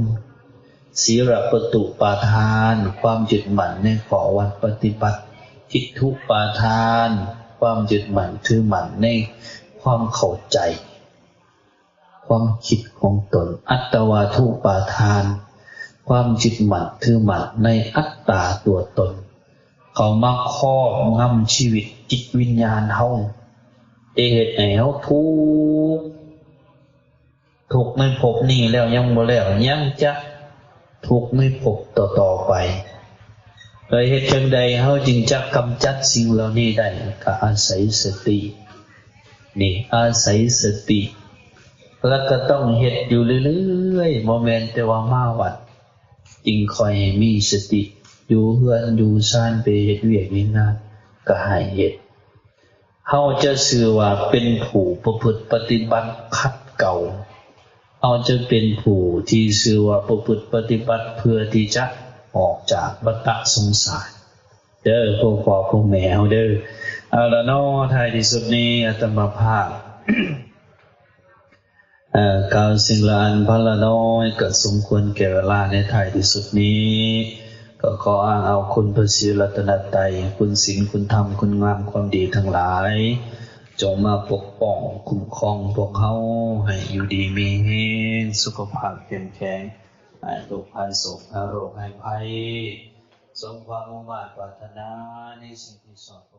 ສີລະປະຕຸປາທານ, ຄວາມຍຶດໝັ້ນໃນຂໍ້ວັດປະຕິບັດ, ທິດຖຸປາທານ, ຄວາມຍຶດໝັ້ນຖືໝັ້ນໃນຄວາມເຂົ້າໃຈ ຄວາມຄິດຂອງຕົນ, ອັດຕະວາທຸປາທານ, ຄວາມຍຶດໝັ້ນຖືໝັ້ນໃນອັດຕາຕົວຕົນ ເຂົ້າມາຄອບງຳຊີວິດຈິດວິນຍານເຮົາ, ຈະເຮັດໃຫ້ເຮົາທຸກ, ທຸກໃນພົບນີ້ແລ້ວຍັງບໍ່ແລ້ວ, ຍັງຈະທຸກໃນພົບຕໍ່ໆໄປ. ແລ້ວເຮັດຈັ່ງໃດເຮົາຈຶ່ງຈະກຳຈັດສິ່ງເຫຼົ່ານີ້ໄດ້? ກໍອາໄສສະຕິ. ນີ້ ອາໄສສະຕິ ແລ້ວກໍຕ້ອງເຮັດຢູ່ເລື້ອຍໆ, ບໍ່ແມ່ນແຕ່ວ່າມາວັດຈຶ່ງຄ່ອຍໃຫ້ມີສະຕິ, ຢູ່ເຮືອນຢູ່ຊານ ໄປເຮັດວຽກເຮັດງານກໍໃຫ້ເຮັດ. ເຮົາຈະຊື່ວ່າເປັນຜູ້ປະພຶດປະຕິບັດຂັດເກົາ, ເຮົາຈະເປັນຜູ້ທີ່ຊື່ວ່າປະພຶດປະຕິບັດເພື່ອທີ່ຈະອອກຈາກວັດຕະສົງສານ. ເດີ ພວກພໍ່ພວກແມ່ເຮົາເດີ. ເອົາລະເນາະ, ທ້າຍທີ່ສຸດນີ້ອາດຕະມາພາບ ເອີ ກ່າວສິ່ງລະອັນພະລະນ້ອຍ ກໍສົມຄວນແກ່ເວລາ. ໃນທ້າຍທີ່ສຸດນີ້ ກໍຂໍອ້າງເອົາຄຸນພະສີລັດຕະນະໄຕ, ຄຸນສິນ, ຄຸນທຳ, ຄຸນງາມຄວາມດີທັງຫຼາຍ ຈົ່ງມາປົກປ້ອງຄຸ້ມຄອງພວກເຮົາ ໃຫ້ຢູ່ດີມີແຮງ, ສຸຂະພາບເຂັ້ມແຂງ, ຫາຍທຸກຫາຍໂສກ, ຫາຍໂລກຫາຍໄພ, ສົມຄວາມມຸ່ງມາດປາດຖະໜາໃນສິ່ງທີ່ຊອບ